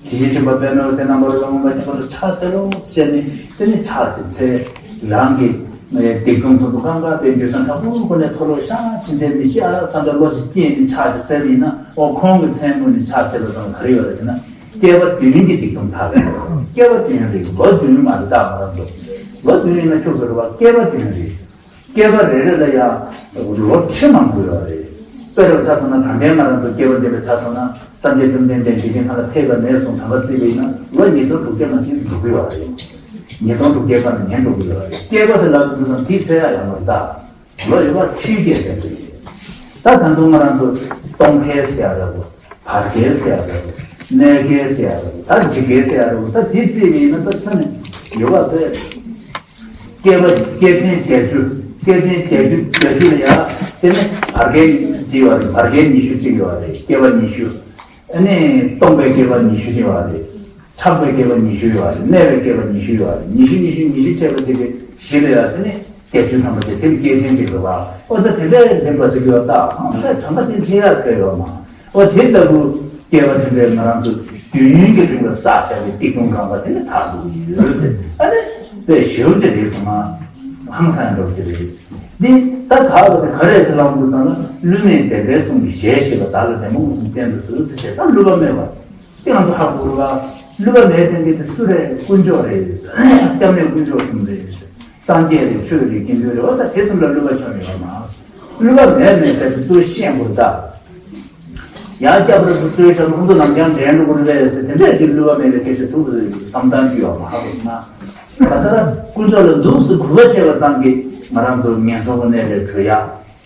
དེ་བཞིན་གཤེགས་པ་དཔལ་ནོར་ཟས་རྣམ་པར་རོལ་པ་མངོན་པར་མཁྱེན་པ་ལ་ཕྱག་འཚལ་ལོ་ཞེས་ནས་དེ་ནས་ཕྱག་ཅིག་འཚལ། རང་གི་སྡིག་ལྟུང་ཐུགས་སུ་གང་ག་པའི་འགྱུར་སང་དྲག་པོའི་སྒོ་ནས་མཐོལ་ལོ་བཤགས་ཕྱིན་ཆད་མི་ཤི་ཨ་བསམ་པའི་བློ་ཞིག་སྐྱེས་ནས་ཕྱག་ཅིག་འཚལ་བ་ཡིན་ན་ཨོ་ཁོང་གི་མཚན་བསྐུལ་ནས་ཕྱག་འཚལ་བ་ཙམ་ག་རེ་ཡོད་རེད་ཟེར་ན་བསྐལ་པ་བདུན་གྱི་སྡིག་ལྟུང་ཐར་བས་བསྐལ་པ་བདུན་རེད། ལོ་བདུན་མ་རེད། ད་ང་རང་ཚོ་ལོ་བདུན་ཡིན་ན་ཁྱུག་ཙམ་རེད་བ། བསྐལ་པ་བདུན་རེད། བསྐལ་པ་རེ་རེ་ལ་ཡང་ལོ་ཁྲི་མང་པོ་ཡོད་རེད། དཔེར་ཆ་མཚོན་ན་ད་ལྟའི་ང་རང་ཚོ་བསྐལ་པ་འདི་ལ་ཆ་མཚོན་ན་སངས་རྒྱས་བཅོམ་ལྡན་འདས་འཇིག་རྟེན་ཁམས་ལ་ཕེབས་པ་ནས་བཟུང་ད་བར་བརྩིས་པ་ཡིན་ན་ལོ་ཉིས་སྟོང་དྲུག་བརྒྱ་ནང་བཞིན་འགྲོ་གི་ཡོད་རེད། ཉིས་སྟོང་དྲུག་བརྒྱའི་བར་ནས་ཉན་འགྲོ་གི་ཡོད་རེད། བསྐལ་པ་ཟེར་ལབ་དུས་ཙམ་དེའི་ཚད་ཡང་ཡང་མ་རེད་ད། ལོ་ཡོད་པ་ཁྲི་བརྒྱད་ཟེར་གི་རེད། ད་ད་དུང་ང་རང་ཚོ་སྟོང་བསྐལ་ཟེར་ཡ་རེད་བ། བར་བསྐལ་ཟེར་ཡ་རེད། གནས་བསྐལ་ཟེར་ཡ་རེད། ད་འཇིག་བསྐལ་ཟེར་ཡ་རེད། ད་འདི་རྩིས་ནས་ཡིན་ན་ད་ཁྱོན་ནས་ཡོད་པ་དེ། བསྐལ་པ་བསྐལ་ཆེན་བརྒྱད་ཅུ། བསྐལ་ཆེན་བརྒྱད་ཅུ་བརྒྱད་ཅུ་ལ་ཡ་དེ་ནི་བར་བསྐལ་འདི་ཡོད་རེད། བར་བསྐལ་ཉི་ཤུ་གཅིག་ཡོད་རེད། བསྐལ་པ་ཉི་ཤུ། ཨ་ནི་སྟོང་པའི་བསྐལ་པ་ཉི་ཤུ་གཅིག་ཡོད་རེད། ཆགས་པའི་བསྐལ་པ་ཉི་ཤུ་ཡོད་རེད། གནས་པའི་བསྐལ་པ་ཉི་ཤུ་ཡོད་རེད། ཉི་ཤུ་ཉི་ཤུ་ཉི་ཤུ་བྱས་པ་གཅིག་གི་བཞི་ལ་ཡ་དེ་ནི་བརྒྱད་ཅུ་ཐམ་པ་བྱས་དེ་ནི་བསྐལ་ཆེན་གཅིག་རེད་བ། ཨོ་ད་དེ་འདྲའི་འདྲེན་པ་ཞིག་ཡོད་ད། ཨང་ད་དམ་པ་དེ་ཚེ་ཡ་ཟེར་ཡོད་མ། ཨོ་དེ་ལྟ་བུ་སྐྱེ་བ་དེ་འདྲའི་ང་རང་ཚོ་དུས་ཡུན་གྱི་རིང་ལ་བསགས་བཞག་པའི་སྡིག་ལྟུང་རྐང་པ་དེ་ནི་དག་འགྲོ་གི་ཡོད་ཟེར། ཨ་ནི་དཔེ་ཞེ་པོ་ཅིག་རེད་སོང་ང་། ཧང་སང་འགྲོ་གི་རེད། འདི་ད་དག་པ་དེ་ག་རེ་ཟེར་ལབ་འདུག་ཙང་ན་བསླུ་མེད་བདེན་པའི་གསུང་གི་ཞལ་ཞེས་པ་བདག་ལ་བདེན་པ་མངོན་སུམ་བསྟན་དུ་གསོལ་ཟེར་བྱས་ད་བསླུ་བ་མེད་པ། དེ་ང་ཚོ་ཧ་གོ་རུ་བ། བསླུ་བ་མེད་བསྟན་གྱི་དེ་སུ་རེད། དཀོན་མཆོག་རེད། སྐྱབས་གནས་དཀོན་མཆོག་གསུམ་རེད། སངས་རྒྱས་རེད། ཆོས་རེད། དགེ་འདུན་རེད། འོ་ད་དེ་གསུམ་ལ་བསླུ་བ་ཁྱོན་ཡོད་མ། བསླུ་བ་མེད་མེད་ཟེར་དུས་ཤེས་དགོས་ད། ཡང་སྐྱབས་རེ་ཚོ་ཚོའི་ཞབས་ལྷུན་པོ་ནམ་ཀྱང་འདྲེན་འགྲོ་གི་རེད་ཟེར་དེ་འདྲས་ཀྱི་བསླུ་བ་མེད་པའི་སྐད་ཆ་ཐུགས་སུ་བསམ་སྟངས་ཀྱི་ཡོད་མ་ཧ་གོ་སོང་ན། ད་ལྟ་དཀོན་མཆོག་ལ་འདུག་སེ་གུས་པ་བྱས་པ་ཙམ་གྱིས་ང་རང་ཚོ་ངན་སོང་གི་གནས་ལས་གྲོལ་ཡ།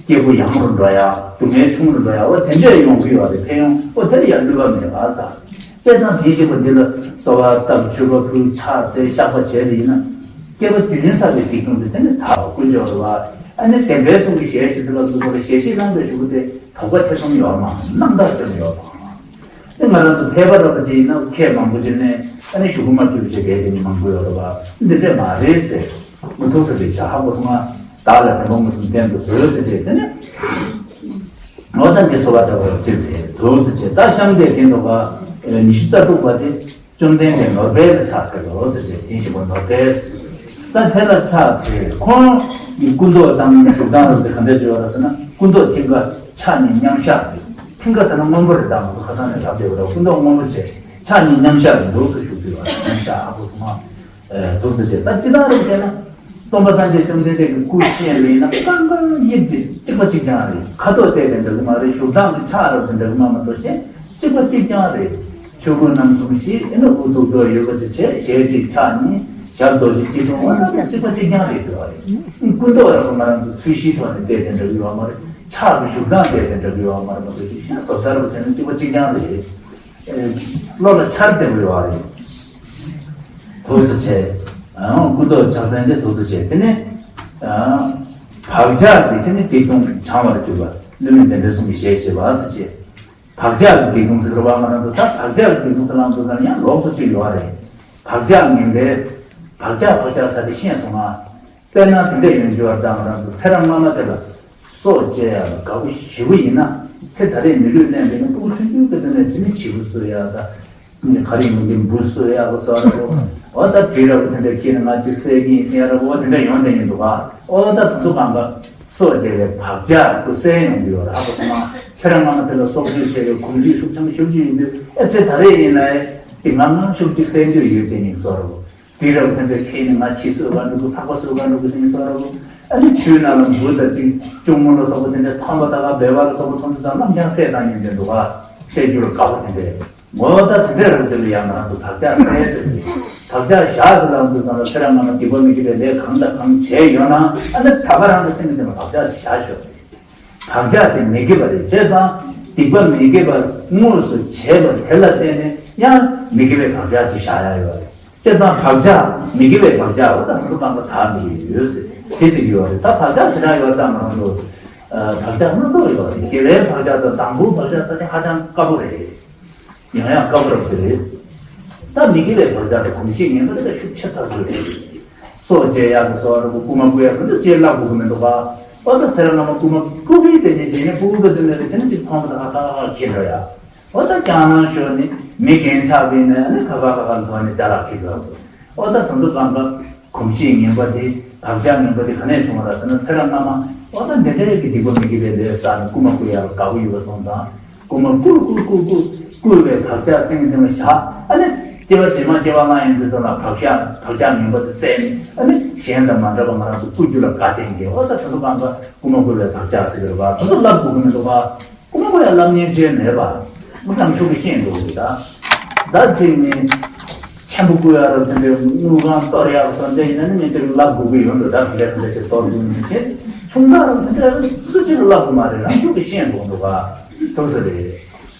སྐྱེ་དགུ་ཡང་རུ་འགྲོ་ཡ། སྡུག་བསྔལ་ཆུང་རུ་འགྲོ་ཡ། འོ་དེ་འདྲས་ཡོང་གི་ཡོད་རེད། ཕན་ཡོན་འོ་དེ་ལ་ཡང་བསླུ་བ་མེད་པ་ས། དཔེ་དང་དེ་བཞིན་པ་འདི་ལ་གསོལ་བ་བཏབ་མཆོད་པ་ཕུལ་ཕྱག་འཚལ་བཤགས་པ་བྱས་པ་ཡིན་ན། བསྐལ་པ་དུས་ཡུན་བསགས་པའི་སྡིག་ལྟུང་དེ་དེ་ནི་དག་དཀོན་མཆོག་རེད་བ། ཨ་ནི་བདེན་པའི་གསུང་གི་ཞལ་ཞེས་ཟེར་ལ་སོགས་པ་ལ་ཞལ་བཞེས་གནང་བའི་གཞུག་གུ་དེ་དོགས་པ་ཐེ་ཚོམ་ཡོད་མ་རྣམ་དག་ཀྱང་ཡོད་མ། དེ་ང་རང་ཚོ་ཕལ་པ་ར་པ་ཅིག་ཡིན་ན་མཁས་མང་པོ་ཅིག་ནས་ཨ་ནི་གཞུག་གུ་མ་བཅུག་བྱེད་མཁན་དེ་ནི་མང་པོ་ཡོད་རེད་བ། འདི་འདྲས་མ་རེད་ཟེར། མི་ཐུག་ས་རེད་བཞག་ཧ་གོ་སོང་ང་། བདག་ལ་བདེན་པ་མངོན་སུམ་བསྟན་དུ་གསོལ་ཟེར་བྱས་དེ་ནི། འོ་ད་འདི་གསོལ་བ་བཏབ་པ་ཅིག་དེ་ཐུགས་སུ་ཆེ། ད་གཤམ་དེ་དེ་འདུག་ག་ཉི་ཤུ་རྩ་དྲུག་པ་དེ་བཅོམ་ལྡན་འདས་ནོར་དཔལ་ལ་ཕྱག་འཚལ་ལོ་ཟེར་བྱས་དེ་བཞིན་པ་ནོར་དཔལ། ད་དེ་ལ་ཕྱག་འཚལ་ཁོང་གི་སྐུ་མདོག་དང་བཞུགས་སྟངས་རབ་དེ་ག་འདྲ་བྱས་པ་རེད་ཟེར་ན་སྐུ་མདོག་མཐིང་ག་ཕྱག་གཉིས་མཉམ་བཞག་རེད། མཐིང་ག་ཟེར་ན་སྔོན་པོ་རེད། ད་ང་ཚོ་ཁ་སང་ནས་ལབ་བསྡད་པ་རེད། སྐུ་མདོག་སྔོན་པོ་བྱས་ཕྱག་གཉིས་མཉམ་བཞག་རེད། འདུག་སེ་བཞུགས་དུས་པ་མཉམ་བཞག་ཧ་གོ་སོང་ང་། ཨེ་ཐུགས་རྗེ་ཆེ། ད་ཅི་ལྟར་རེད་ཟེར་ན། སྟོན་པ་སངས་རྒྱས་བཅོམ་ལྡན་འདས་ཀྱི་སྐུ་བཞེངས་པ་ཡིན་ན་གང་གང་དབྱིབས་དེ་གཅིག་པ་གཅིག་རྐྱང་རེད། ཁ་དོག་བལྟས་ཏེ་འདྲ་གི་མ་རེད། བཞུགས་སྟངས་ཀྱི་ཕྱག་རབ་ཏུ་འདྲ་གི་མ་མ་གཏོགས་གཞན་གཅིག་པ་གཅིག་རྐྱང་རེད། ཆོས་གོས་རྣམ་གསུམ་བཞེས། ཨེ་ན་དབུ་གཙུག་ཏོར་ཡོད་པ་ཅིག་བྱས། ཞལ་གཅིག་ཕྱག་གཉིས། ཞབས་རྡོ་རྗེ་སྐྱིལ་ཀྲུང་། འོ་ན་གཅིག་པ་གཅིག་རྐྱང་རེད་ཟེར་བ་རེད། སྐུ་མདོག་རབ་ཏུ་ང་རང་ཚོ་ཚོས་གཞིའི་ཐོག་ནས་བལྟས་ཏེ་འདྲ་གི་ཡོད་མ་རེད། ཕྱག་གི་བཞུགས་སྟངས་བལྟས་ཏེ་འདྲ་གི་ཡོད་མ་རེད་མ་གཏོགས་གཞན་བཟོ་ལྟ་རབ་ཟེར་ན་གཅིག་པ་གཅིག་རྐྱང་རེད། བློ་ལ་འཆར་བདེ་པོ་ཡོད་རེད། ཐུགས་རྗེ་ཆེ། ཨང་སྐུ་མདོག་ཕྱག་མཚན་དེ་ཐུགས་རྗེ་ཆེ། དེ་ནས་ཨང་བག་ཆགས་ཀྱི་དེ་ནི་སྡིག་ལྟུང་བྱང་བར་གྱུར་པ། བསླུ་མེད་བདེན་པའི་གསུང་གི་ཞལ་ཞེས་པ་ཟེར་བྱས། བག་ཆགས་ཀྱི་སྡིག་ལྟུང་ཟེར་བ་ང་རང་ཚོ་ད་བག་ཆགས་ཀྱི་སྡིག་ལྟུང་ཟེར་ལམ་དུ་ཟེར་ན་ཡང་ལོགས་སུ་གཅིག་ཡོད་རེད། བག་ཆགས་ངན་པའི་བག་ཆགས་བག་ཆགས་ཟེར་དེ་ཤེས་སོང་ང་། དཔེར་ན་དེ་འདྲ་ཡོང་རྒྱུ་བ་དང་ང་རང་ཚོ་ཚེ་རབས་སྔ་མ་དེ་ལ་སྲོག་བཅད་ཡག་ལ་དགའ་པོ་ཞེ་པོ་ཡིན་ན། ཚེ་ད་རེས་མི་ལུས་ལེན་པས་ན་སྤུ་གུ་ཆུང་ཆུང་གི་དོན་ནས་དེ་ནི་བྱིའུ་གསོ་ཡག་དང་། ག་རེ་ཡིན་གྱི་འབུ་གསོ་ཡག་གི་སོགས་རེད། འོ་ད་བྲིས་ར་བོ་དེ་འདྲ་ཁྱེར་ནས་ང་གཅིག་བསད་ཀྱི་ཡིན་ཟེར་ཡག་ར་བོ་དེ་འདྲ་ཡོང་བསྡད་ཡིན་འདུག་ག་འོ་ད་དེ་ཚོ་གང་ག་སྲོག་བཅད་པའི་བག་ཆགས་ཀྱི་སེལ་ཡོང་གི་ཡོད་རེད། ཧ་གོ་སོང་ང་། ཚེ་རབས་སྔ་མ་དེ་ལ་སྲོག་གཅོད་བྱས་པའི་གོམས་འདྲིས་ཤུགས་ཆེན་པོ་ཞེ་པོ་ཅིག་ཡིན་དུས་ཨེ་ཚེ་ད་རེས་ཡིན་ན་ཨེ་ཅིག་ངང་ངམ་ཤུགས་ཅིག་བསད་འདོད་ཡོད་དེ་ཡིན་སོགས་ར་བོ། དུས་རབས་ཐོན་པའི་ཁྱེད་ནི་ང་ཁྱི་གསོད་ག་འགྲོ་གི། ཕག་པ་གསོད་ག་འགྲོ་གི་ཟེར་ནས་གསུངས་ར་བོ། ཨ་ནི་ཆུའི་ནང་ལ་འབུ་དང་གཅིག་གཅུང་མོ་ལ་སོགས་པ་དེ་འདྲ་ཐོམ་པ་ད་ག་སྦལ་པ་ལ་སོགས་པ་མཐོང་དུས་དང་ནམ་ཡང་བསད་བཏང་ཉེན་དེ་འདུག་ག་བསད་རྒྱུ་ལ་དཀའ་བ་དེ་འདྲས། ངོ་ད་དེ་འདྲ་རང་ཚོ་ལ་ཡང་ང་རང་ཚོ་བག་ཆགས་སད་ཟེར་གྱི། བག་ཆགས་བཞག་ཟེར་ལབ་དུས་ཙམ་ལ་ཚེ་རབས་སྔ་མ་སྡིག་པ་མི་དགེ་བའི་ལས་གང་དང་གང་བྱས་ཡོད་ན་ཨ་ནི་ད་ག་རང་གི་སེམས་ཀྱི་སྟེང་ལ་བག་ཆགས་ཤིག་བཞག་ཤོག་བག་ཆགས་དེ་མི་དགེ་བ་རེད། བྱས་ཙང་སྡིག་པ་མི་དགེ་བ་དངོས་སུ་བྱས་པ་དེ་ལ་བརྟེན་ནས་ཡང་མི་དགེ་བའི་བག་ཆགས་ཅིག་བཞག་ཡ་ཡོད་རེད། བྱས་ཙང་བག་ཆགས་མི་དགེ་བའི་བག་ཆགས་འོ་ད་ཚོ་སྤང་ག་དག་མི་ཡོད་ཟེར་དེ་ཟེར་གྱི་ཡོད་རེད། ད་བག་ཆགས་ཞེ་དྲག་ཡོད་ཙང་ང་རང་ཚོ་བག་ཆགས་སྣ་ཚོགས་ཡོད་རེད། དགེ་བའི་བག་ཆགས་དང་བཟང་པོའི་བག་ཆགས་ཟེར་དེ་ཧ་ཅང་དཀའ་པོ་རེད། ཡང་ཡང་དཀའ་བར་ཟེར། ད་མི་དགེ་བའི་བག་ཆགས་དང་གོམས་གཤིས་ངན་པ་དེ་ལ་ཤུགས་ཆེ་ཐག་ཆོད་རེད། སྲོག་བཅད་ཡག་གི་སྲོག་ར་བུ་རྐུ་མ་རྐུ་ཡག་གི་འདི་ཅེས་བསླབ་དགོས་ཀྱི་མི་འདུག་ག་འོ་ད་ཚེ་རབས་སྔ་མ་རྐུ་མ་རྐུ་གི་དེ་ནས་རྗེས་ནས་ཕྲུ་གུ་གི་དུས་ནས་དེ་ནས་ཅིག་མཐོང་མི་འདུག་ཨ་ཁ་ཁ་ཁ་ཁྱེར་འགྲོ་ཡ། འོ་ད་སྐྱག་ནང་ཤོར་ནས་མི་རྒན་ཆགས་པའི་ནས་ནི་ཁ་ཁ་ཁ་ཁ་འདོན་ནས་ཅ་ལག་ཁྱེར་འགྲོ་སོང་། འོ་ད་དེ་ཚོ་གང་ག་གོམས་གཤིས་ངན་པ་དེ་བག་ཆགས་ངན་པ་དེ་ག་ནས་བྱུང་བ་ར་ཟེར་ན་ཚེ་རབས་སྔ་མ་འོ་ད་འདི་འདྲའི་གི་སྡིག་པ་མི་དགེ་བའི་ལས་བསགས་ནས་རྐུ་མ་རྐུ་ཡག་ལ་དགའ་པོ་ཡོད་པ་སོང་ཙང་། རྐུ་མ་རྐུ་རྐུ་རྐུ་རྐུ་རྐུ་བའི་བག་ཆགས་སེམས་ཀྱི་སྟེང་ལ་བཞག་ཨ་ནི་སྐྱེ་བ་རྗེས་མ་སྐྱེ་བ་བླངས་ཡོང་དུས་ཙམ་ལ་བག་ཆགས་བག་ཆགས་ངན་པ་དེ་བསལ་ནས་ཨ་ནི་གཞན་དང་མ་འདྲ་བ་ང་རང་ཚོ་རྐུ་རྒྱུ་ལ་དགའ་བསྟན་གྱི་འོ་ད་དེ་ཚོ་གང་ག་རྐུ་མ་རྐུ་བའི་བག་ཆགས་ཟེར་གྱི་རེད་པ། དེ་ཚོ་བསླབ་དགོས་ཀྱི་མི་འདུག་ག་རྐུ་མ་རྐུ་ཡག་བསླབ་མཁན་ཅིག་མེད་པ། མི་ཐང་ཆུ་གི་ཤེས་འགྲོ་གི་ད། ད་ཅིག་ནི། ཆེན་པོ་རྐུ་ཡག་རབ་དེ་འདྲའི་དངུལ་ཁང་གཏོར་ཡག་སོགས་འདྲ་ཡིན་ན་ནི་ངས་ཅིག་བསླབ་དགོས་ཀྱི་ཡོད་འགྲོ། ད་དེ་འདྲ་དེ་འདྲ་ཞིག་གཏོར་དགོས་ནི་ཆེ། ཆུང་མདའ་རབ་དེ་འདྲ་སུ་ཅིག་བསླབ་དགོས་མ་རེད། རང་ཆུ་གི་ཤེས་འགྲོ་འདུག་ག་ཐུག་ས་རེད།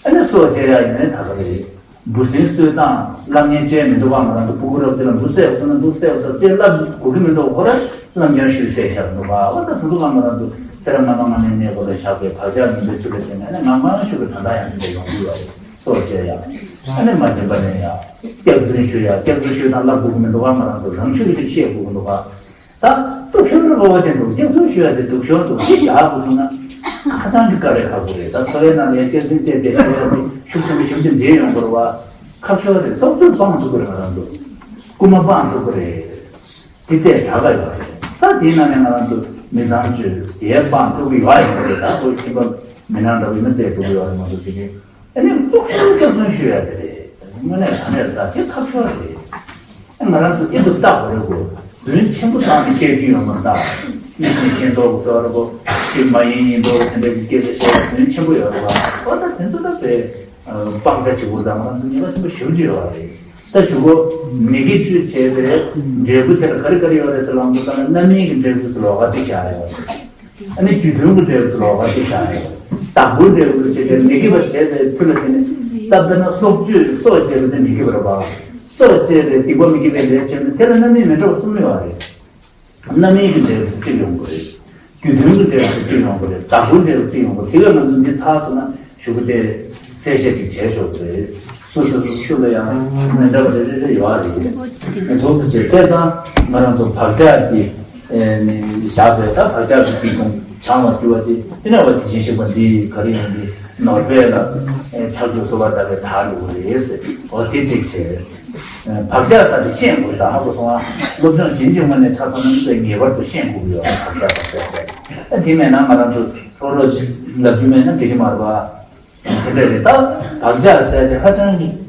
ཨ་ནི་སྲོག་བཅད་ཡག་ཡིན་ནའི་ད་ག་རེད། འབུ་སྲིན་གསོད་སྟངས་བསླབ་མཁན་ཅིག་མི་འདུག་ག་ང་རང་ཚོ་ཕྲུ་གུ་རབ་དེ་ལ་འབུ་བསད་ཚུགས་ན་འབུ་བསད་ཚུགས་ཅེས་བསླབ་དགོས་ཀྱི་མི་འདུག་ཁོ་རང་བསླབ་མཁན་ཤུལ་བསད་བཞག་འདུག་ག་འོ་ད་དེ་ཚོ་ག་ང་རང་ཚོ་ཚེ་རབས་སྔ་མ་སྔ་མའི་གནས་སྐབས་ལ་བཞག་པའི་བག་ཆགས་ངན་པའི་ཚུལ་ལ་བརྟེན་ནས་ནི་ང་མང་ཤོས་ཀྱི་ད་ལྟ་ཡང་དེ་འདྲ་ཡོང་གི་ཡོད་རེད། སྲོག་བཅད་ཡག་ཨ་ནི་མ་བྱིན་པ་ལེན་ཡག་སྐྱག་རྫུན་ཤོད་ཡག་སྐྱག་རྫུན་ཤོད་སྟངས་བསླབ་དགོས་ཀྱི་མི་འདུག་ག་ང་རང་ཚོ་རང་ཤུགས་ཀྱིས་ཤེས་དགོས་ཀྱི་འདུག་ག་ད་སྡུག་ཤོས་རེད་པ། འོ་དེ་འདུག་སྐྱག་རྫུན་ཤོད་ཡག་དེ་སྡུག་ཤོས་འདུག་ཅིག་བཞག་དགོས་བྱུང་ན་ཧ་ཅང་གི་དཀའ་ལས་ཁག་པོ་རེད། ད་འཚོ་བའི་ནང་ལ་ཡང་སྐྱག་རྫུན་བལྟས་བལྟས་བྱས་ཡག་དེ་ཤུགས་ཆེན་པོ་ཞེ་པོ་ཅིག་འདྲེས་ཡོང་དགོས་རེད་པ། ཁག་ཤོས་རེད། སྲོག་གཅོད་སྤང་ཐུབ་ཀྱི་རེད། ང་རང་ཚོ་རྐུ་མ་སྤང་ཐུབ་ཀྱི་རེད། དེ་ལྟས་དྲག་ག་ཡོད་རེད། ད་དེའི་ནང་ནས་ང་རང་ཚོ་མི་ཚངས་སྤྱོད་དེ་སྤང་ཐུབ་ཀྱི་ཡོད་ཡིན་པ་རེད། ད་ཁོའི་ཁྱིམ་པ་མི་ནག་འདྲ་བོ་ཡིན་ན་བལྟས་ཐུབ་ཀྱི་ཡོད་རེད། ང་ཚོ་བྱེད་ཀྱི་ཨ་ནི་སྡུག་ཤོས་སྐྱག་རྫུན་ཤོད་ཡག་དེ་རེད། དངོས་གནས་ད་ནས་ད་དེ་ཁག་ཤོས་རེད། ཨ་ང་རང་ཚོ་ཨེ་འདུག་བལྟ་དགོས་རེད་གོ་རྫུན་ཆེན་པོ་བཏང་ནས་བཤད་རྒྱུ་ཡོད་མ་རེད། ད་མི་ཤེས་ཤེས་མདོག་གི་བཟོ་འདྲ་པོ་དེ་མ་ཡིན་ཡིན་མདོག་དེ་འདྲ་གི་སྐད་ཆ་བཤད་རྫུན་ཆེན་པོ་ཡོད་རེད་པ། ཨོ་ད་དེ་ཚོ་ད་དེ་དཔང་རྟགས་བྱེད་དགོས་དང་ང་རང་ཚོ་ཉེན་ཁ་ཆེན་པོ་ཞེ་པོ་ཅིག་ཡོད་རེད། ད་གཞུག་གུ་མི་དགེ་བཅུ་བྱས་པའི་འབྲས་བུ་དེར་ག་རེ་ག་རེ་ཡོད་རེད་ཟེར་ལབ་དུས་ཙམ་ལ་རྣམ་སྨིན་གྱི་འབྲས་བུ་ཚོ་ལོགས་ཀ་གཅིག་བཞག་ཡོད་རེད། ཨ་ནི་རྒྱུ་མཐུན་གྱི་འབྲས་བུ་ཚོ་ལོགས་ཀ་གཅིག་བཞག་ཡོད་རེད། བདག་པོའི་འབྲས་བུ་ཚོ་བྱས་ཏེ་མི་དགེ་བ་བྱས་པའི་མཐུ་ལ་བརྟེན་ནས་ད་དཔེར་ན་སྲོག་གཅོད་སྲོག་བཅད་པ་དེ་མི་དགེ་བ་རེད་པ། སྲོག་བཅད་པའི་སྡིག་པ་མི་དགེ་བའི་ལས་བྱས་ན་དེ་ལ་རྣམ་སྨིན་མི་འདྲ་བ་གསུམ་ཡོད་རེད། རྣམ་སྨིན་གྱི་འབྲས་བུ་གཅིག་ཡོང་གི་རེད། རྒྱུ་མཐུན་གྱི་འབྲས་བུ་གཅིག་ཡོང་གི་རེད། བདག་པོའི་འབྲས་བུ་གཅིག་ཡོང་གི་རེད། དེ་ག་ང་ཚོ་འདི་ཚར་སོང་ན་གཞུག་གུ་དེ་གསལ་བཤད་ཅིག་བྱས་ཆོག་གི་རེད། སོ་སོ་སོ་སོ་ལ་ཡང་མི་འདྲ་བ་རེ་རེ་རེ་ཡོད་རེད། ཐུགས་སུ་ཆེ་བྱས་ཙང་ང་རང་ཚོ་བག་ཆགས་ཀྱི་བཞག་པའི་ད་བག་ཆགས་ཀྱི་སྡིག་ལྟུང་བྱང་བར་གྱུར་པ་དེ་དེ་ནས་བ་དེ་བཞིན་གཤེགས་པ་འདི་ག་རེ་ཡིན་འདི་ནོར་བས་ལ་ཕྱག་རྒྱུ་གསོལ་བ་བཏབ་པའི་དག་ལུགས་རེད་ཟེར། འོ་དེ་གཅིག་བྱས། བག་ཆགས་ས་དེ་ཤེས་དགོས། ད་ཧ་གོ་སོང་ང་། སློབ་སྦྱོང་ཇི་འདྲའི་ངོས་ནས་ཆ་ཚང་ན་མི་ཚོས་ངེས་པར་དུ་ཤེས་དགོས་ཀྱི་ཡོད། བག་ཆགས་བག་ཆགས་ཟེར། ཨ་དེ་མེད་ན་ང་རང་ཚོ་ལྷོད་ལྷོད་ཅིག་ལབ་རྒྱུ་མེད་ན་འགྲིག་གི་མ་རེད་པ། དེ་འདྲ་རེད། ད་བག་ཆགས་ཟེར་དེ་ཧ་ཅང་གི་